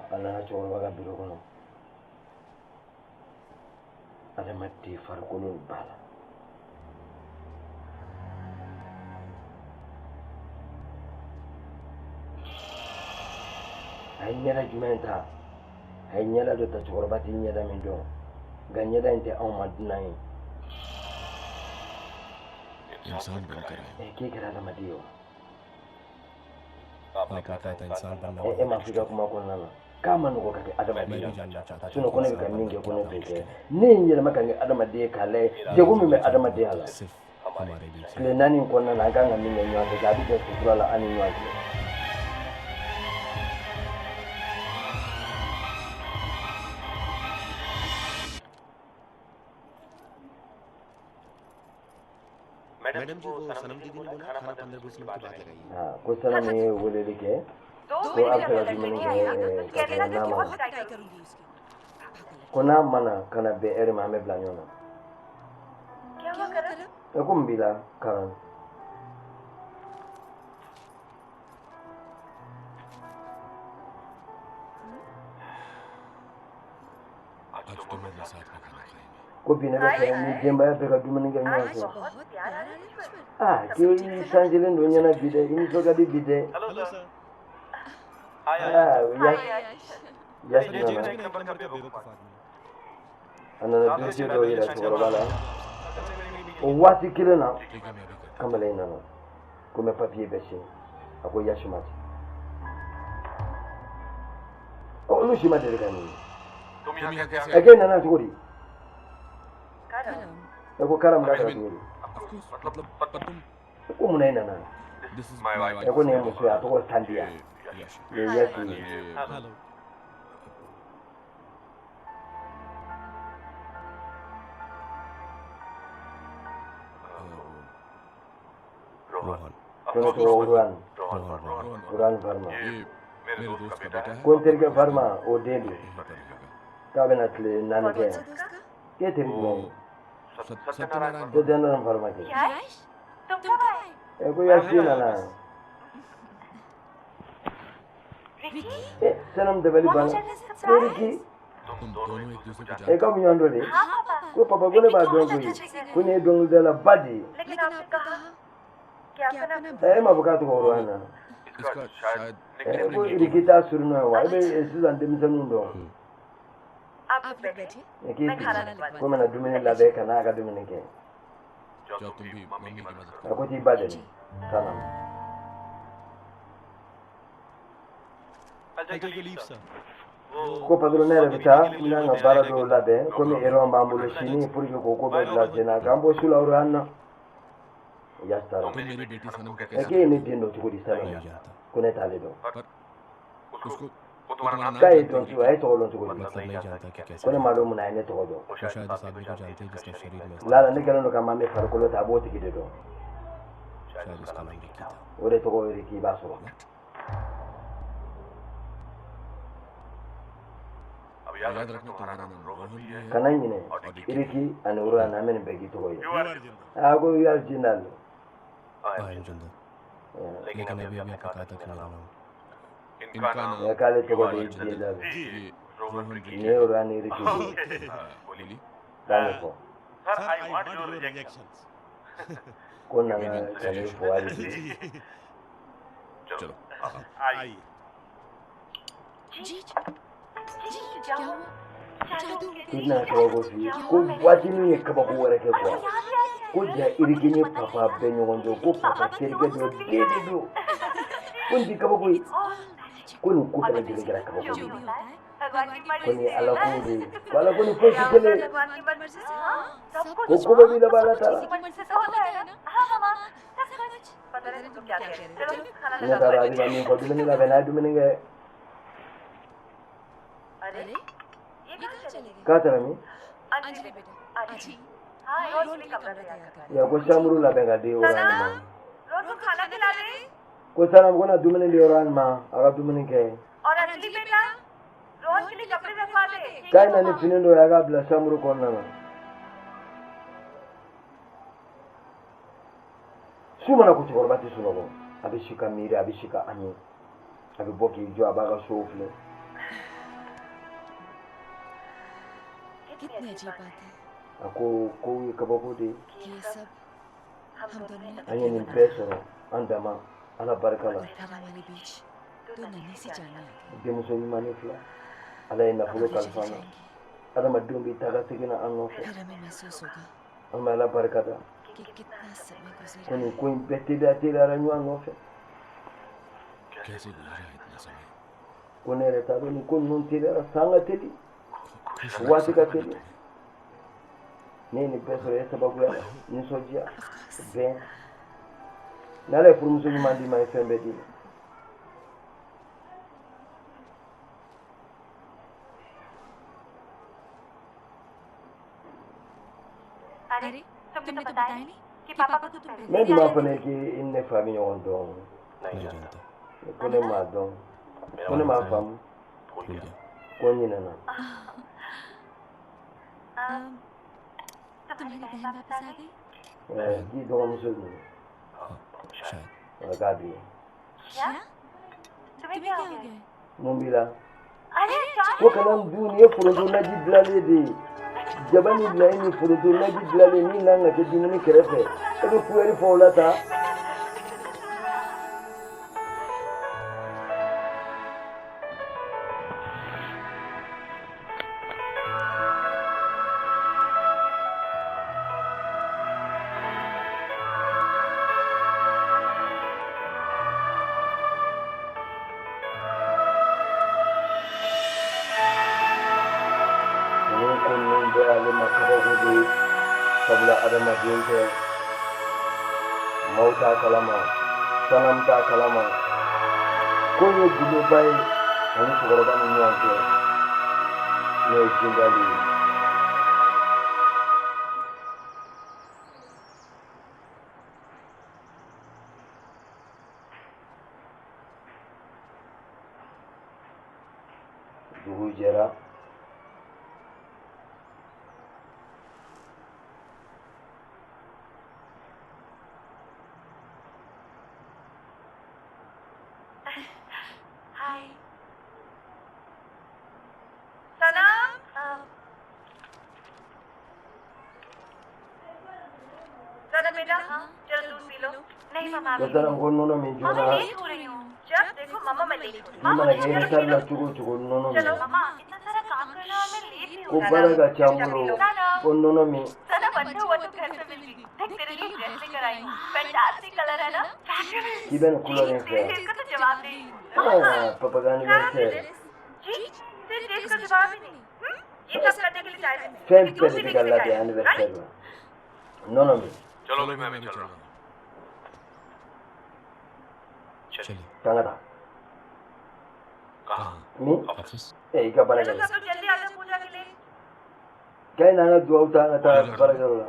A nana cɛkɔrɔba ka biro kɔnɔ. Adamaden farikolo b'a la. A ye ɲɛda jumɛn ta? A ye ɲɛda dɔ ta, cɛkɔrɔba tɛ ɲɛda min dɔn, nka ɲɛda in tɛ anw ma dunan ye. इंसान बनकर आए। Ɛ, k'e kɛra adamaden ye wa? आपने कहा था इंसान बनना E ma fɔ i ka kuma kɔnɔna na k'a ma nɔgɔ ka kɛ adamaden ye? Sinon ko ne bɛ ka min kɛ, ko ne t'o kɛ. Ne ye n yɛlɛma ka kɛ adamaden ye k'a lajɛ degun min bɛ adamadenya la. सिर्फ हमारे बीच Tile 4 in kɔnɔna na, an kan ka min kɛ ɲɔgɔn fɛ, a bɛ jɛ sutura la an ni ɲɔgɔn cɛ. Madam ji, वो सनम दीदी ने बोला खाना 15-20 मिनट के बाद लगाइए। Aa, ko Sanam ye weleli kɛ ko a bɛ fɛ ka dumuni kɛ ka sɔrɔ n'a ma na, ko n'a ma na ka na bɛn ɛri ma, an bɛ bila ɲɔgɔn na. Ɛ, ko mun b'i la, Karan? आज तुम मेरे साथ में खाना खाएंगे। Ko bi ne bɛ fɛ ni denbaya bɛɛ ka dumuni kɛ ɲɔgɔn fɛ. Aa, k'i sanjilen don ɲɛna bi dɛ, i nisɔn ka di bi dɛ. Aa, Yash, Yash nana. A nana dossier dɔw yira cɛkɔrɔba la. O waati kelen na, kamalen in nana ko n bɛ papiye bɛɛ signé. A ko Yash ma ci. Ɔ, olu si ma deli ka nin ye. Ɛ, k'e nana cogo di? Ɛ, ko Karam k'a kɛra cogo di? Ko munna e nana? This is my wife. Ɛ, ko nin ye muso ye, a tɔgɔ Sandiya. Nin ye Yash ye. Rohan. Ko ne tɔgɔ Rohan. Rohan, Rohan. Rohan Varma. ये मेरे दोस्त का बेटा है। Ko n terikɛ Varma, o den don, k'a bɛna tile 4 kɛ yan. K'e teri jumɛn ye? Satyanarayan. Satyanarayan Varma kɛ. Ɛ, ko Yash nana. Sanam dabali banna ko Riki e ka mun ɲɔgɔn dɔ de ko papa ko ne b'a dɔn koyi ko nin ye dɔnkilidala ba de ye. E m'a fɔ k'a tɔgɔ Rohan na ko Riki t'a surnom ye wa e bɛ sisan denmisɛnninw dɔn. E k'i sigi ko n bɛna dumuni labɛn ka n'a ka dumuni kɛ. A ko t'i ba dɛmɛ Sanam. Ko patron ne yɛrɛ bɛ taa n kan ka baara dɔw labɛn komi erreur b'an bolo sini pour que k'o ko bɛɛ bila sen na k'an bɔ su la Rohan na. Yasara k'e ye ne den dɔn cogo di Sanam ko ne t'ale dɔn. K'a ye dɔn cogo a ye tɔgɔ dɔn cogo di ko ne m'a dɔn mun na a ye ne tɔgɔ dɔn. Lala ne kɛlen don ka maa min farikolo ta a b'o tigi de dɔn. O de tɔgɔ ye k'i b'a sɔrɔ. Kana ɲinɛ Riki ani Rohan an bɛ nin bɛɛ k'i tɔgɔ ye. A ko you are Jindal. K'ale tɔgɔ de ye Jindal. Nin ye Rohan ni Riki de ye. K'a ɲɛfɔ. Ko n nana ka n'i fo hali bi. I bɛna kabako f'i ye ko waati min ye kabako wɛrɛ kɛ quoi ko ja Riki ni papa bɛ ɲɔgɔn dɔn ko papa terikɛ dɔ den de don ko nin ti kabako ye ko nin ko bɛɛ lajɛlen kɛra kabako de ye ko nin ye ala ko de ye ko ala ko ni fosi kelen ko ko bɛɛ b'i laban ala ta la. Ne t'a dɔn a bɛ ka min fɔ dumuni labɛn n'a ye dumuni kɛ. K'a taara min? Ya ko chambre labɛn ka di Rohan ma. Ko Sanam ko na dumuni di Rohan ma a ka dumuni kɛ. K'a ye na ni fini dɔ ye a k'a bila chambre kɔnɔna na. Su mana ko cɛkɔrɔba tɛ sunɔgɔ a bɛ si ka miiri a bɛ si ka ami a bɛ bɔ k'i jɔ a b'a ka sow filɛ. A ko kow ye kabako de ye. An ye nin bɛɛ sɔrɔ an dama ala barika la. Denmuso ɲuman ni fila ala ye nafolo kalifa an na adamadenw bɛ taa ka segin na an nɔfɛ an bɛ ala barika da ko nin ko in bɛɛ teliya teliyara ɲɔgɔn nɔfɛ. Ko ne yɛrɛ t'a dɔn nin ko ninnu teliyara san ka teli waati ka teli. Ne ye nin bɛɛ sɔrɔ e sababuya la nisɔndiya bɛn n'ala ye furumuso ɲuman d'i ma ye fɛn bɛɛ d'i ma. Mais dun b'a fɔ ne k'i ne fa bɛ ɲɔgɔn dɔn ko ne m'a dɔn ko ne m'a faamu ko n ɲinɛna. K'i dɔgɔmuso dun k'a b'i ye. Mun b'i la? Ko kana n dun nin ye foronto naji dilanlen de ye. Jaba ni layi ni foronto naji dilanlen min kan ka kɛ dumuni kɛrɛfɛ e bɛ kuyɛri fɔ o la tan. Adamaden tɛ maaw t'a kalama Sanam t'a kalama ko ye gundoba ye ani cɛkɔrɔba ni ɲɔgɔn cɛ n'o ye Jindali ye. Dugu jɛra. बेटा, चलो दूध P low. नहीं मामा, Dɔ taara ko nɔnɔ min मामा joona. Late हो रही हूँ। जब देखो मामा मैं लेट हो रही I हूँ। mana kɛ retard la cogo o cogo, nɔnɔ चलो min. मामा, इतना सारा काम करना और मैं लेट भी Ko हो baara ka ca n जाना। bolo, ko nɔnɔ min. सना अच्छा हुआ तो घर से मिल गई। देख तेरे लिए ड्रेस लेकर आई हूँ, फैंटास्टिक कलर है ना? K'i bɛ nin couleur in fɛ. तेरे टेस्ट का तो जवाब नहीं। Ah, papa ka anniversaire. जी, तेरे टेस्ट का जवाब ही नहीं। ये सब करने के लिए टाइम है। Fɛn bɛɛ de bɛ ka labɛn anniversaire la, nɔnɔ min. चलो भाई, मैं भी चल रहा हूँ। चलिए। K'an ka taa. कहाँ? Min? Office. Eh, i ka baara चलो kɛ. सब लोग जल्दी आ जाओ पूजा के लिए। K'a ye n'an ka duwawu ta, an ka taa baarakɛyɔrɔ la.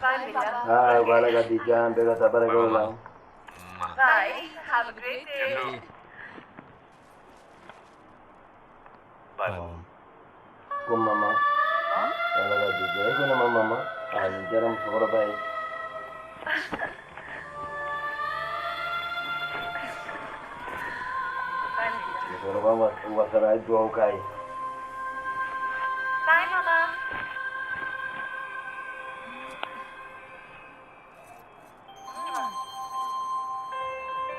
Bye बेटा। Aa, ko Ala ka bi diya, an bɛɛ ka taa baarakɛyɔrɔ la. Bye, have a great day. Bye mom. Ko mama, Ala ka bi diya. E ko ne ma mama? Aa, nin diyara musokɔrɔba ye. Musokɔrɔba wasara, a ye duwawu k'a ye. Bye mama.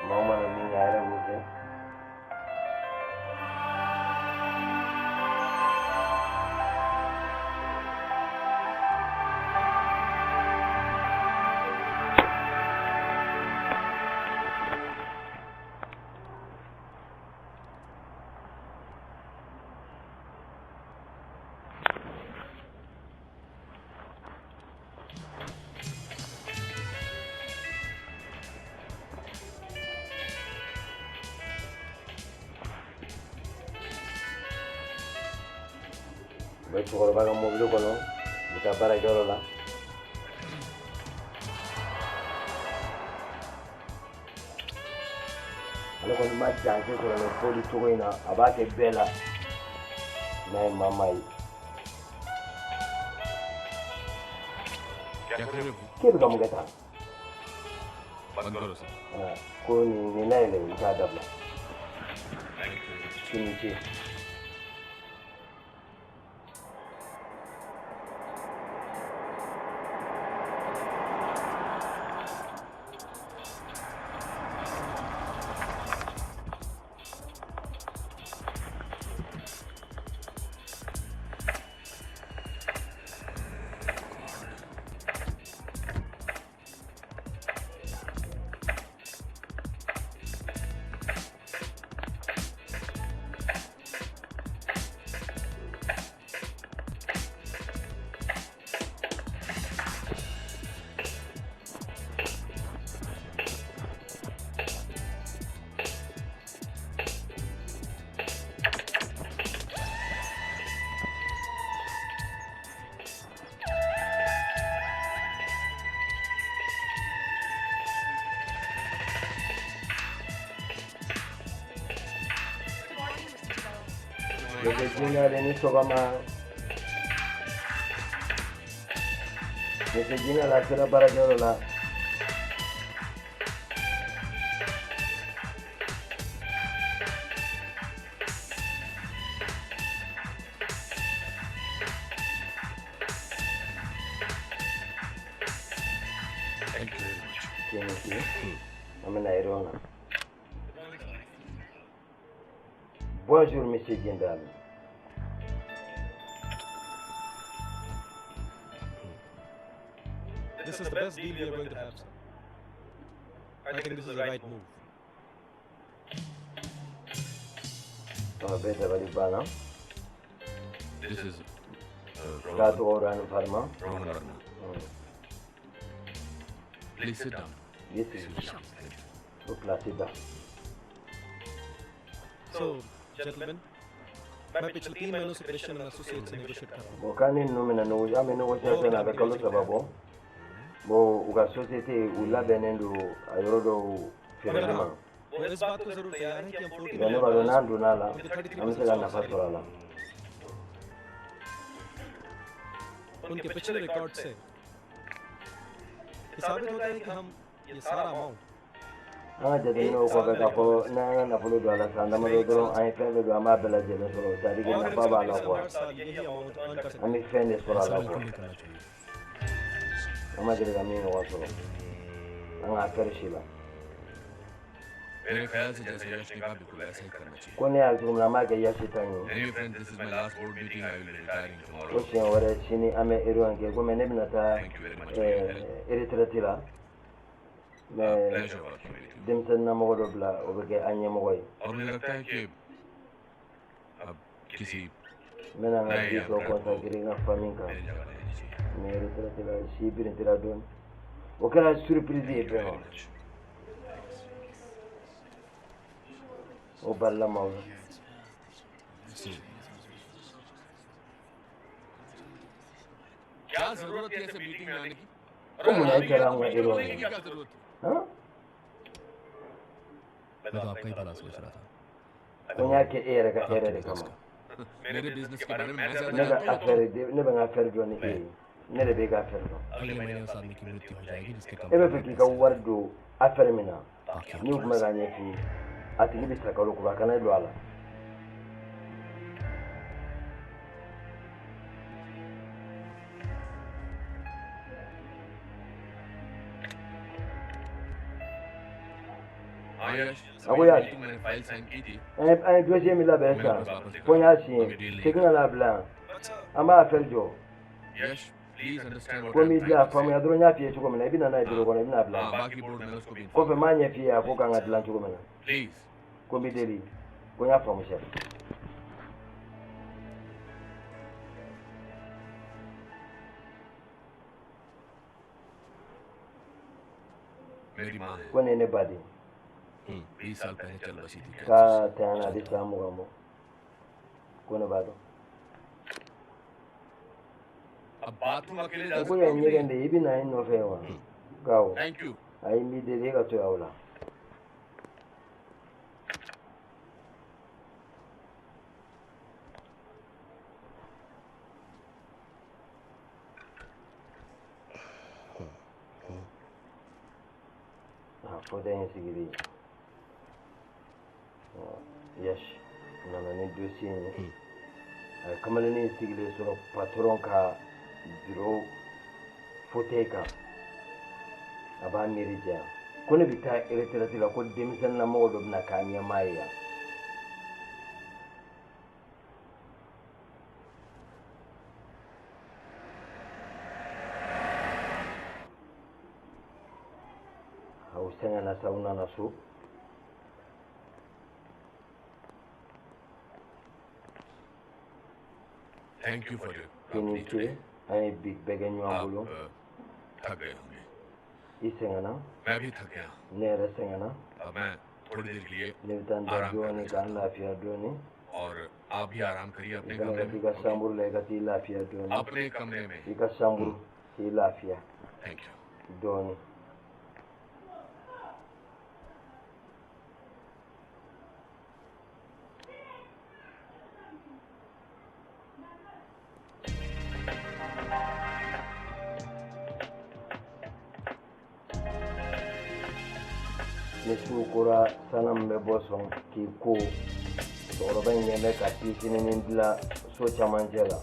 Maaw mana min kɛ, a yɛrɛ b'o kɛ. U bɛ cɛkɔrɔba ka mobili kɔnɔ, u bɛ taa baarakɛyɔrɔ la. Ale kɔni ma dan kɛ kuranɛ fɔli cogo in na, a b'a kɛ bɛɛ la n'a ye maa maa ye. क्या कर रहे हो? K'e bɛ ka mun kɛ tan? बंद करो sir. Ah, ko nin layɛlɛ, i k'a dabila. K'i ni ce. Monsieur Junior ni sɔgɔma. Monsieur Junior a sera baarakɛyɔrɔ la. Thank you very much. K'i ni ce. An bɛna réunion na. Bonjour, Monsieur Jindal. This is the best deal we are going to have, sir. I think this is the right move. Ɔ, bɛɛ dabali banna. This is K'a tɔgɔ Rani Farima. Rohan Verma. Please sit down. I sigi. O place da. So, gentlemen, मैं पिछले 3 महीनों से Christian and associate से नेगोशिएट कर रहा हूँ। Bon, k'an ni ninnu bɛna an bɛ négociation na, a bɛ kalo 3 bɔ. Bon, u ka société u labɛnnen don a yɔrɔ dɔw feereli ma. वो इस बात को जरूर तैयार है कि हम 40 Nka ne b'a dɔn n'an donna a la, an bɛ se ka nafa sɔrɔ a la. उनके पिछले रिकॉर्ड से ये साबित होता है कि हम ये सारा amount An ka jateminɛw kɔfɛ k'a fɔ n'an ka nafolo don a la san damadɔ dɔrɔn, an ye fɛn bɛɛ don, an b'a bɛɛ lajɛlen sɔrɔ, c'est à dire que nafa b'a la quoi. An bɛ fɛn de sɔrɔ a la quoi, an ma deli ka min ɲɔgɔn sɔrɔ an ka affaire si la. मेरे ख्याल से जैसे यश ने कहा, बिल्कुल ऐसा ही करना चाहिए। Ko ne y'a cogo min na, an b'a kɛ Yash ta ye. Anyway friend, this is my last board meeting. I will be retiring tomorrow. Ko siɲɛ wɛrɛ, sini an bɛ réunion kɛ komi ne bɛna taa retraite la, mais denmisɛnninnamɔgɔ dɔ bila, o bɛ kɛ an ɲɛmɔgɔ ye. और मुझे लगता है कि अब किसी N bɛna n ka vie tɔ consacrer n ka famille kan, mais retraite la si birintira dɔɔni. O kɛra surprise ye bɛɛ ma, o balila maaw la. क्या जरूरत थी ऐसे मीटिंग में आने की? Ko munna e kɛra an ka réunion ye? क्या जरूरत थी? Han? मैं तो आपका ही भला सोच रहा था। Ko n y'a kɛ e yɛrɛ ka hɛrɛ de kama. मेरे बिजनेस के बारे में मैं ज्यादा Ne ka affaire, ne bɛ n ka affaire dɔn ni e ye, ne de bɛ e ka affaire dɔn. अगले महीने उस आदमी की मृत्यु हो जाएगी जिसके E bɛ fɛ k'i ka wari don affaire min na, n'u tun bɛ k'a ɲɛf'i ye, a tigi bɛ sa kalo kura, a kana don a la. हाँ यश, A ko Yash, meeting मैंने file sign की थी। an ye dossier min labɛn sisan, fo n y'a signé, segin ka n'a bila yan, an b'a affaire jɔ. Yash, please understand what Ko n b'i diya faamuya dɔrɔn, n y'a f'i ye cogo min na, i bɛ na n'a ye bureau kɔnɔ, i bɛna bila हाँ, yan. बाकी board members को भी Kɔfɛ n b'a ɲɛf'i ye a ko kan ka dilan cogo min na. Please. Ko n b'i deli, ko n y'a faamu chef. मेरी माँ है। Ko nin ye ne ba de ye. 20 साल पहले चल बसी थी। K'a tanya na, a bɛ san 20 bɔ. Ko ne b'a dɔn. अब बाथरूम अकेले जा Ko yan ye ɲɛgɛn de ye, i bɛ na n nɔfɛ wa? Ko awɔ. Thank you. Ayi, n b'i deli, e ka to yan o la. A fauteuil in sigilen, Yash nana ni dossier in ye. A ye kamalennin sigilen sɔrɔ patron ka bureau fauteuil kan, a b'a miiri janya ko ne bɛ taa retraite la, ko denmisɛnninnamɔgɔ dɔ bɛna k'a ɲɛmaa ye yan. U sɛgɛnna sa, u nana so. Thank you for your I ni ce, an ye bi bɛɛ kɛ ɲɔgɔn bolo. थक गए होंगे। I sɛgɛnna. मैं भी थक गया। Ne yɛrɛ sɛgɛnna. अब मैं थोड़ी देर के लिए Ne bɛ taa n da आराम dɔɔni करना k'an lafiya dɔɔni. और आप भी आराम करिए I अपने fana कमरे ka t'i में। ka chambre la, i ka t'i lafiya dɔɔni. अपने कमरे में। I ka chambre, k'i lafiya thank you. dɔɔni. Ni su kora, sanu min bɛ bɔ sɔn k'i ko, cɛkɔrɔba in ɲɛ bɛ ka piscine dilan so camancɛ la.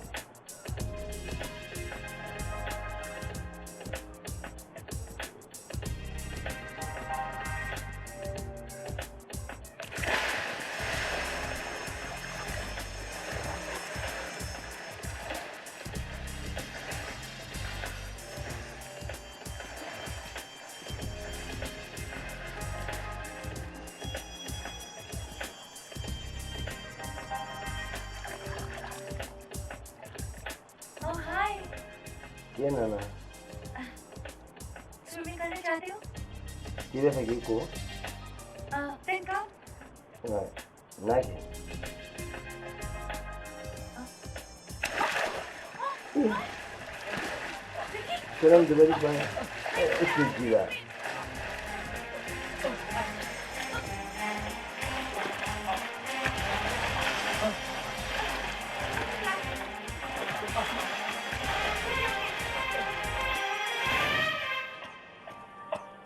Oh hi. K'e nana. Swimming करना चाहते हो? K'i bɛ fɛ k'i ko? Then come. Nka n'a kɛ. Sanamu dabali banna. E tɛ ji la.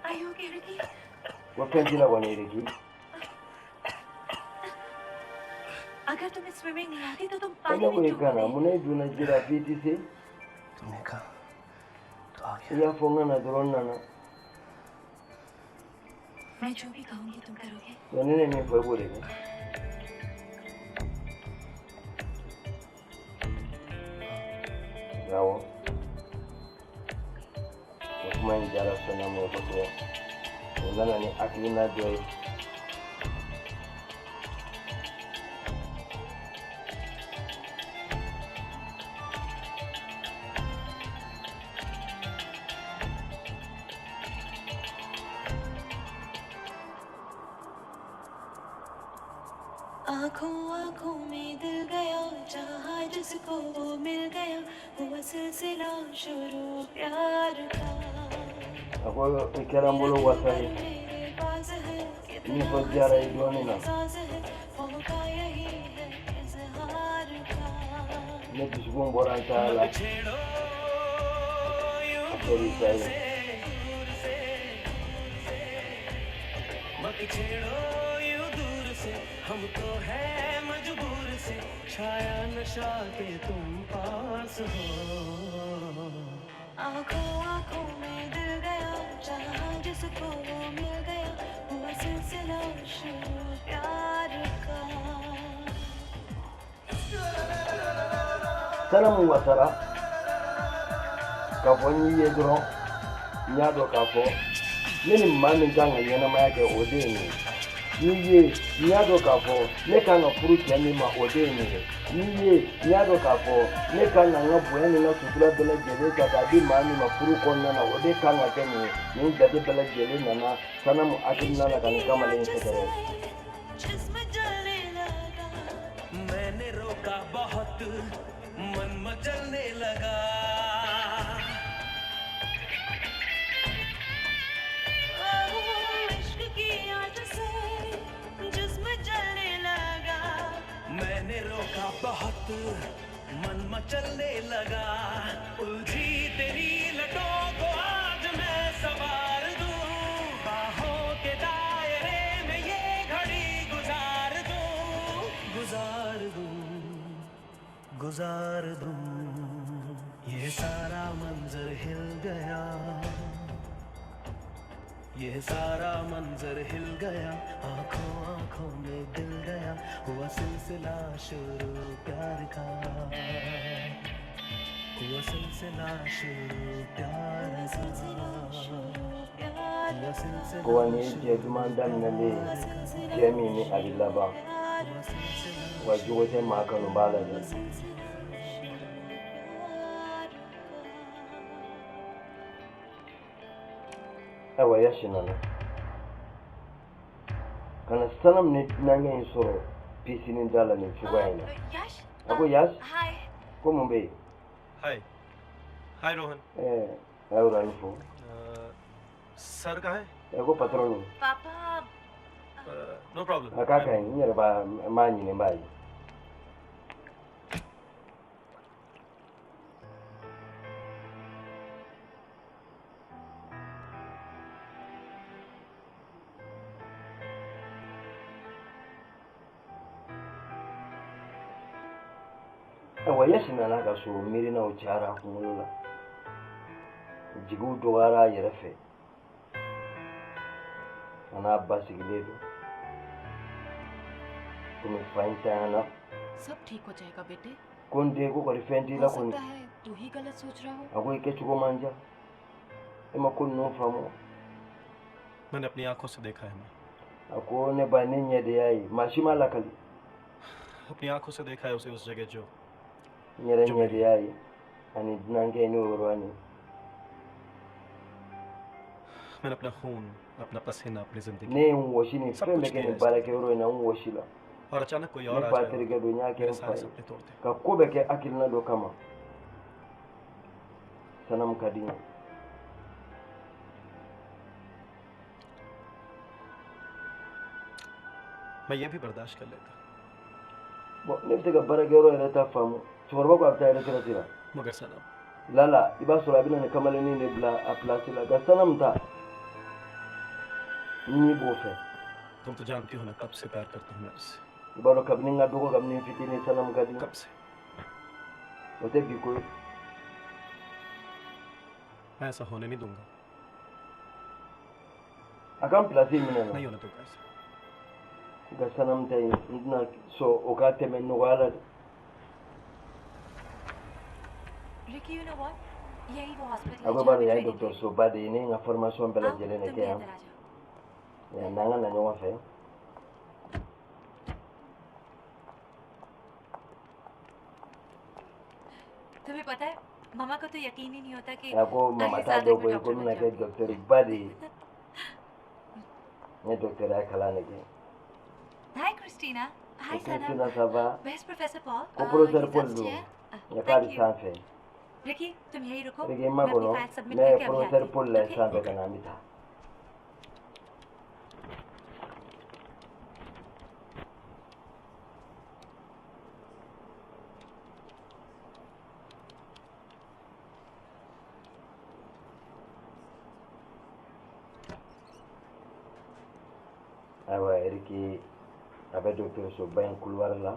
Are you okay, Ricky? Ko fɛn t'i la kɔni Ricky? अगर तुम्हें swimming नहीं आती तो तुम E पानी ne ko में i kana mun na i donna ji la f'i ti se? तुमने कहा तो आ I y'a fɔ n ka na dɔrɔn n nana. मैं जो भी कहूंगी तुम करोगे? Wa ni ne ye min fɔ i b'o de kɛ. Awɔ. O kuma in diyara Sanamu ye kosɛbɛ. O nana ni hakilina dɔ ye. आंखों आंखों में दिल गया, चाहा जिसको वो मिल गया, हुआ सिलसिला शुरू प्यार का। A ko i kɛra n bolo wasa ye. मेरे पास है Nisɔndiyara i dɔɔnin na. एहसास है, मौका यही है इजहार का। Ne dusukun bɔra n ta la. A kɛra i ta ye. मत छेड़ो यूं दूर से, हम तो है मजबूर से, छाया नशा के तुम पास हो। आंखों आंखों में दिल गया, चाहा जिसको वो मिल गया, हुआ सिलसिला शुरू प्यार का। Sanamu wasara k'a fɔ n y'i ye dɔrɔn n y'a dɔn k'a fɔ ne ni maa min kan ka ɲɛnamaya kɛ o de ye nin ye. N'i ye n y'a dɔn k'a fɔ ne kan ka furu cɛ min ma o de ye nin ye. N'i ye n y'a dɔn k'a fɔ ne kan ka n ka bonya ni n ka sutura bɛɛ lajɛlen ta k'a di maa min ma furu kɔnɔna na o de kan ka kɛ nin ye. Nin jate bɛɛ lajɛlen nana Sanamu hakilina la ka nin kamalen in sɛgɛrɛ. जिस्म जलने लगा, मैंने रोका बहुत, मन मचलने लगा। इश्क की आँच से जिस्म जलने लगा, मैंने रोका बहुत, मन मचलने लगा। उलझी तेरी लटों को आज मैं सवार दूं, बाहों के दायरे में ये घड़ी गुजार दूं, गुजार दूं, गुजार दूं। ये सारा मंजर हिल गया, ये सारा मंजर हिल गया, आंखों आंखों में दिल गया, हुआ सिलसिला शुरू प्यार का, हुआ सिलसिला शुरू प्यार का, हुआ सिलसिला Ko wa nin ye jɛ duman daminɛlen ye, jɛ min ni a bɛ laban. Wa jogo tɛ maa kanu b'a la dɛ. Ayiwa Yasi nana ka na Sanamu ni dunankɛ in sɔrɔ piscine da la nin cogoya in na. Yash. A ko Yash, hi. ko mun bɛ yen? Hi hi Rohan. Ɛɛ a y'o ni fo. Sir कहाँ है? Ɛ ko patron don. पापा। No problem. A k'a ka ɲi, n yɛrɛ b'a n b'a ɲini n b'a ye. Ayiwa Yasi nana ka so miirinaw cayara a kunkolo la, jigiw dɔgɔyara a yɛrɛ fɛ, a n'a ba sigilen don komi fa in tanyana. सब ठीक हो जाएगा बेटे। Ko n den, ko kɔni fɛn t'i हो la kɔni? सकता है तू ही गलत सोच रहा हो। A ko i kɛcogo man diya, e ma ko ninnu faamu. मैंने अपनी आंखों से देखा है माँ। A ko ne ba, ne ɲɛ de y'a ye, maa si m'a lakali. अपनी आंखों से देखा है उसे उस जगह जो N yɛrɛ ɲɛ de y'a ye ani dunankɛ in n'o yɔrɔnin. मैंने अपना खून, अपना पसीना, अपनी जिंदगी Ne ye n wɔsi nin सब fɛn कुछ bɛɛ kɛ दिया nin है। baarakɛyɔrɔ in na, n wɔsi la. और अचानक कोई और Ne आ ba जाए और terikɛ don, n y'a kɛ मेरे n fa सारे ye सपने तोड़ दे। ka ko bɛɛ kɛ hakilina dɔ kama. Sanamu ka di n ye. मैं ये भी बर्दाश्त कर लेता। Bon, ne bɛ se ka baarakɛyɔrɔ yɛrɛ ta faamu. Cɛkɔrɔba ko a bɛ taa retraite la. मगर सनम, Lala, i b'a sɔrɔ a bɛna nin kamalennin de bila a place la, nka Sanam ta n'i b'o fɛ. तुम तो जानती हो ना कब से प्यार करता हूँ मैं उससे। I b'a dɔn kabini n ka dɔgɔ, kabini n fitinin, Sanam ka di. कब से? O tɛ bi ko ye. मैं ऐसा होने नहीं दूंगा। A ka n place minɛ na. नहीं होने दूंगा ऐसा। Nka Sanam ta in, n tɛna sɔn o ka tɛmɛ nɔgɔya la dɛ. Ricky, you know what, यही वो hospital A ko b'a dɔn yan ye dɔgɔtɔrɔsoba de ye, ne ye n ka formation bɛɛ lajɛlen de kɛ yan. Yan n'an ka na ɲɔgɔn fɛ. तुम्हें पता है, मामा को तो यकीन ही नहीं होता कि A ko mama आखिर t'a साल dɔn तक मैं koyi ko doctor n बन bɛna kɛ जाऊंगी। dɔgɔtɔrɔba de ye. N ye dɔgɔtɔrɔya kalan de kɛ. Hi Christina. Hi Ko Sanam. Christina, ça va? Where's Professor Paul? Ko professeur Paul don. Nka k'a bɛ Thank you. sanfɛ. Ricky, तुम यहीं रुको, Ricky, i मैं ma अपनी kɔnɔ, file submit n bɛ करके अभी professeur आती Paul हूँ। la okay? sanfɛ ka na, an bɛ taa. Ayiwa Eriki, a bɛ dɔgɔtɔrɔsoba in couloir la.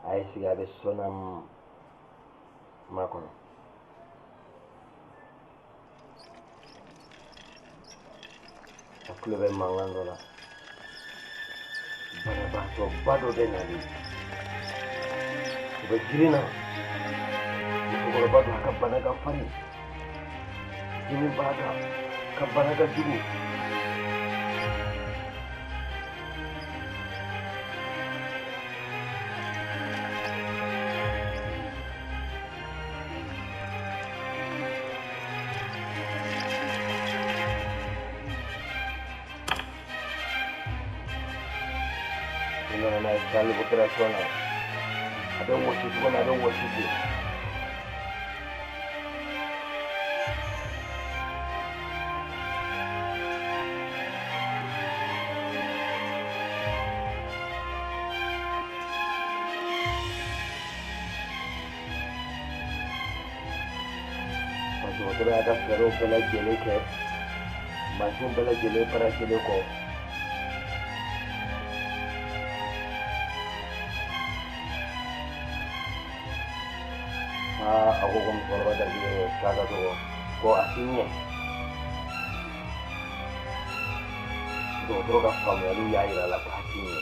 A ye sigi, a bɛ Sonam makɔnɔ. A tulo bɛ mankan dɔ la. Banabaatɔba dɔ bɛ nalen. U bɛ girin na. Musokɔrɔba don, a ka bana ka farin. Dimi b'a kan, ka bana ka jugu. U nana n'a ye salle d'opération na. A bɛ wɔsi cogo min, a bɛ wɔsi ten. Dɔgɔtɔrɔ y'a ka fɛɛrɛw bɛɛ lajɛlen kɛ, mansinw bɛɛ lajɛlen baarakɛlen kɔ. Aa, a ko ko musokɔrɔba garijɛgɛ k'a ka dɔgɔ, ko a ti ɲɛ. Dɔgɔtɔrɔ ka faamuyaliw y'a yira a la k'a ti ɲɛ.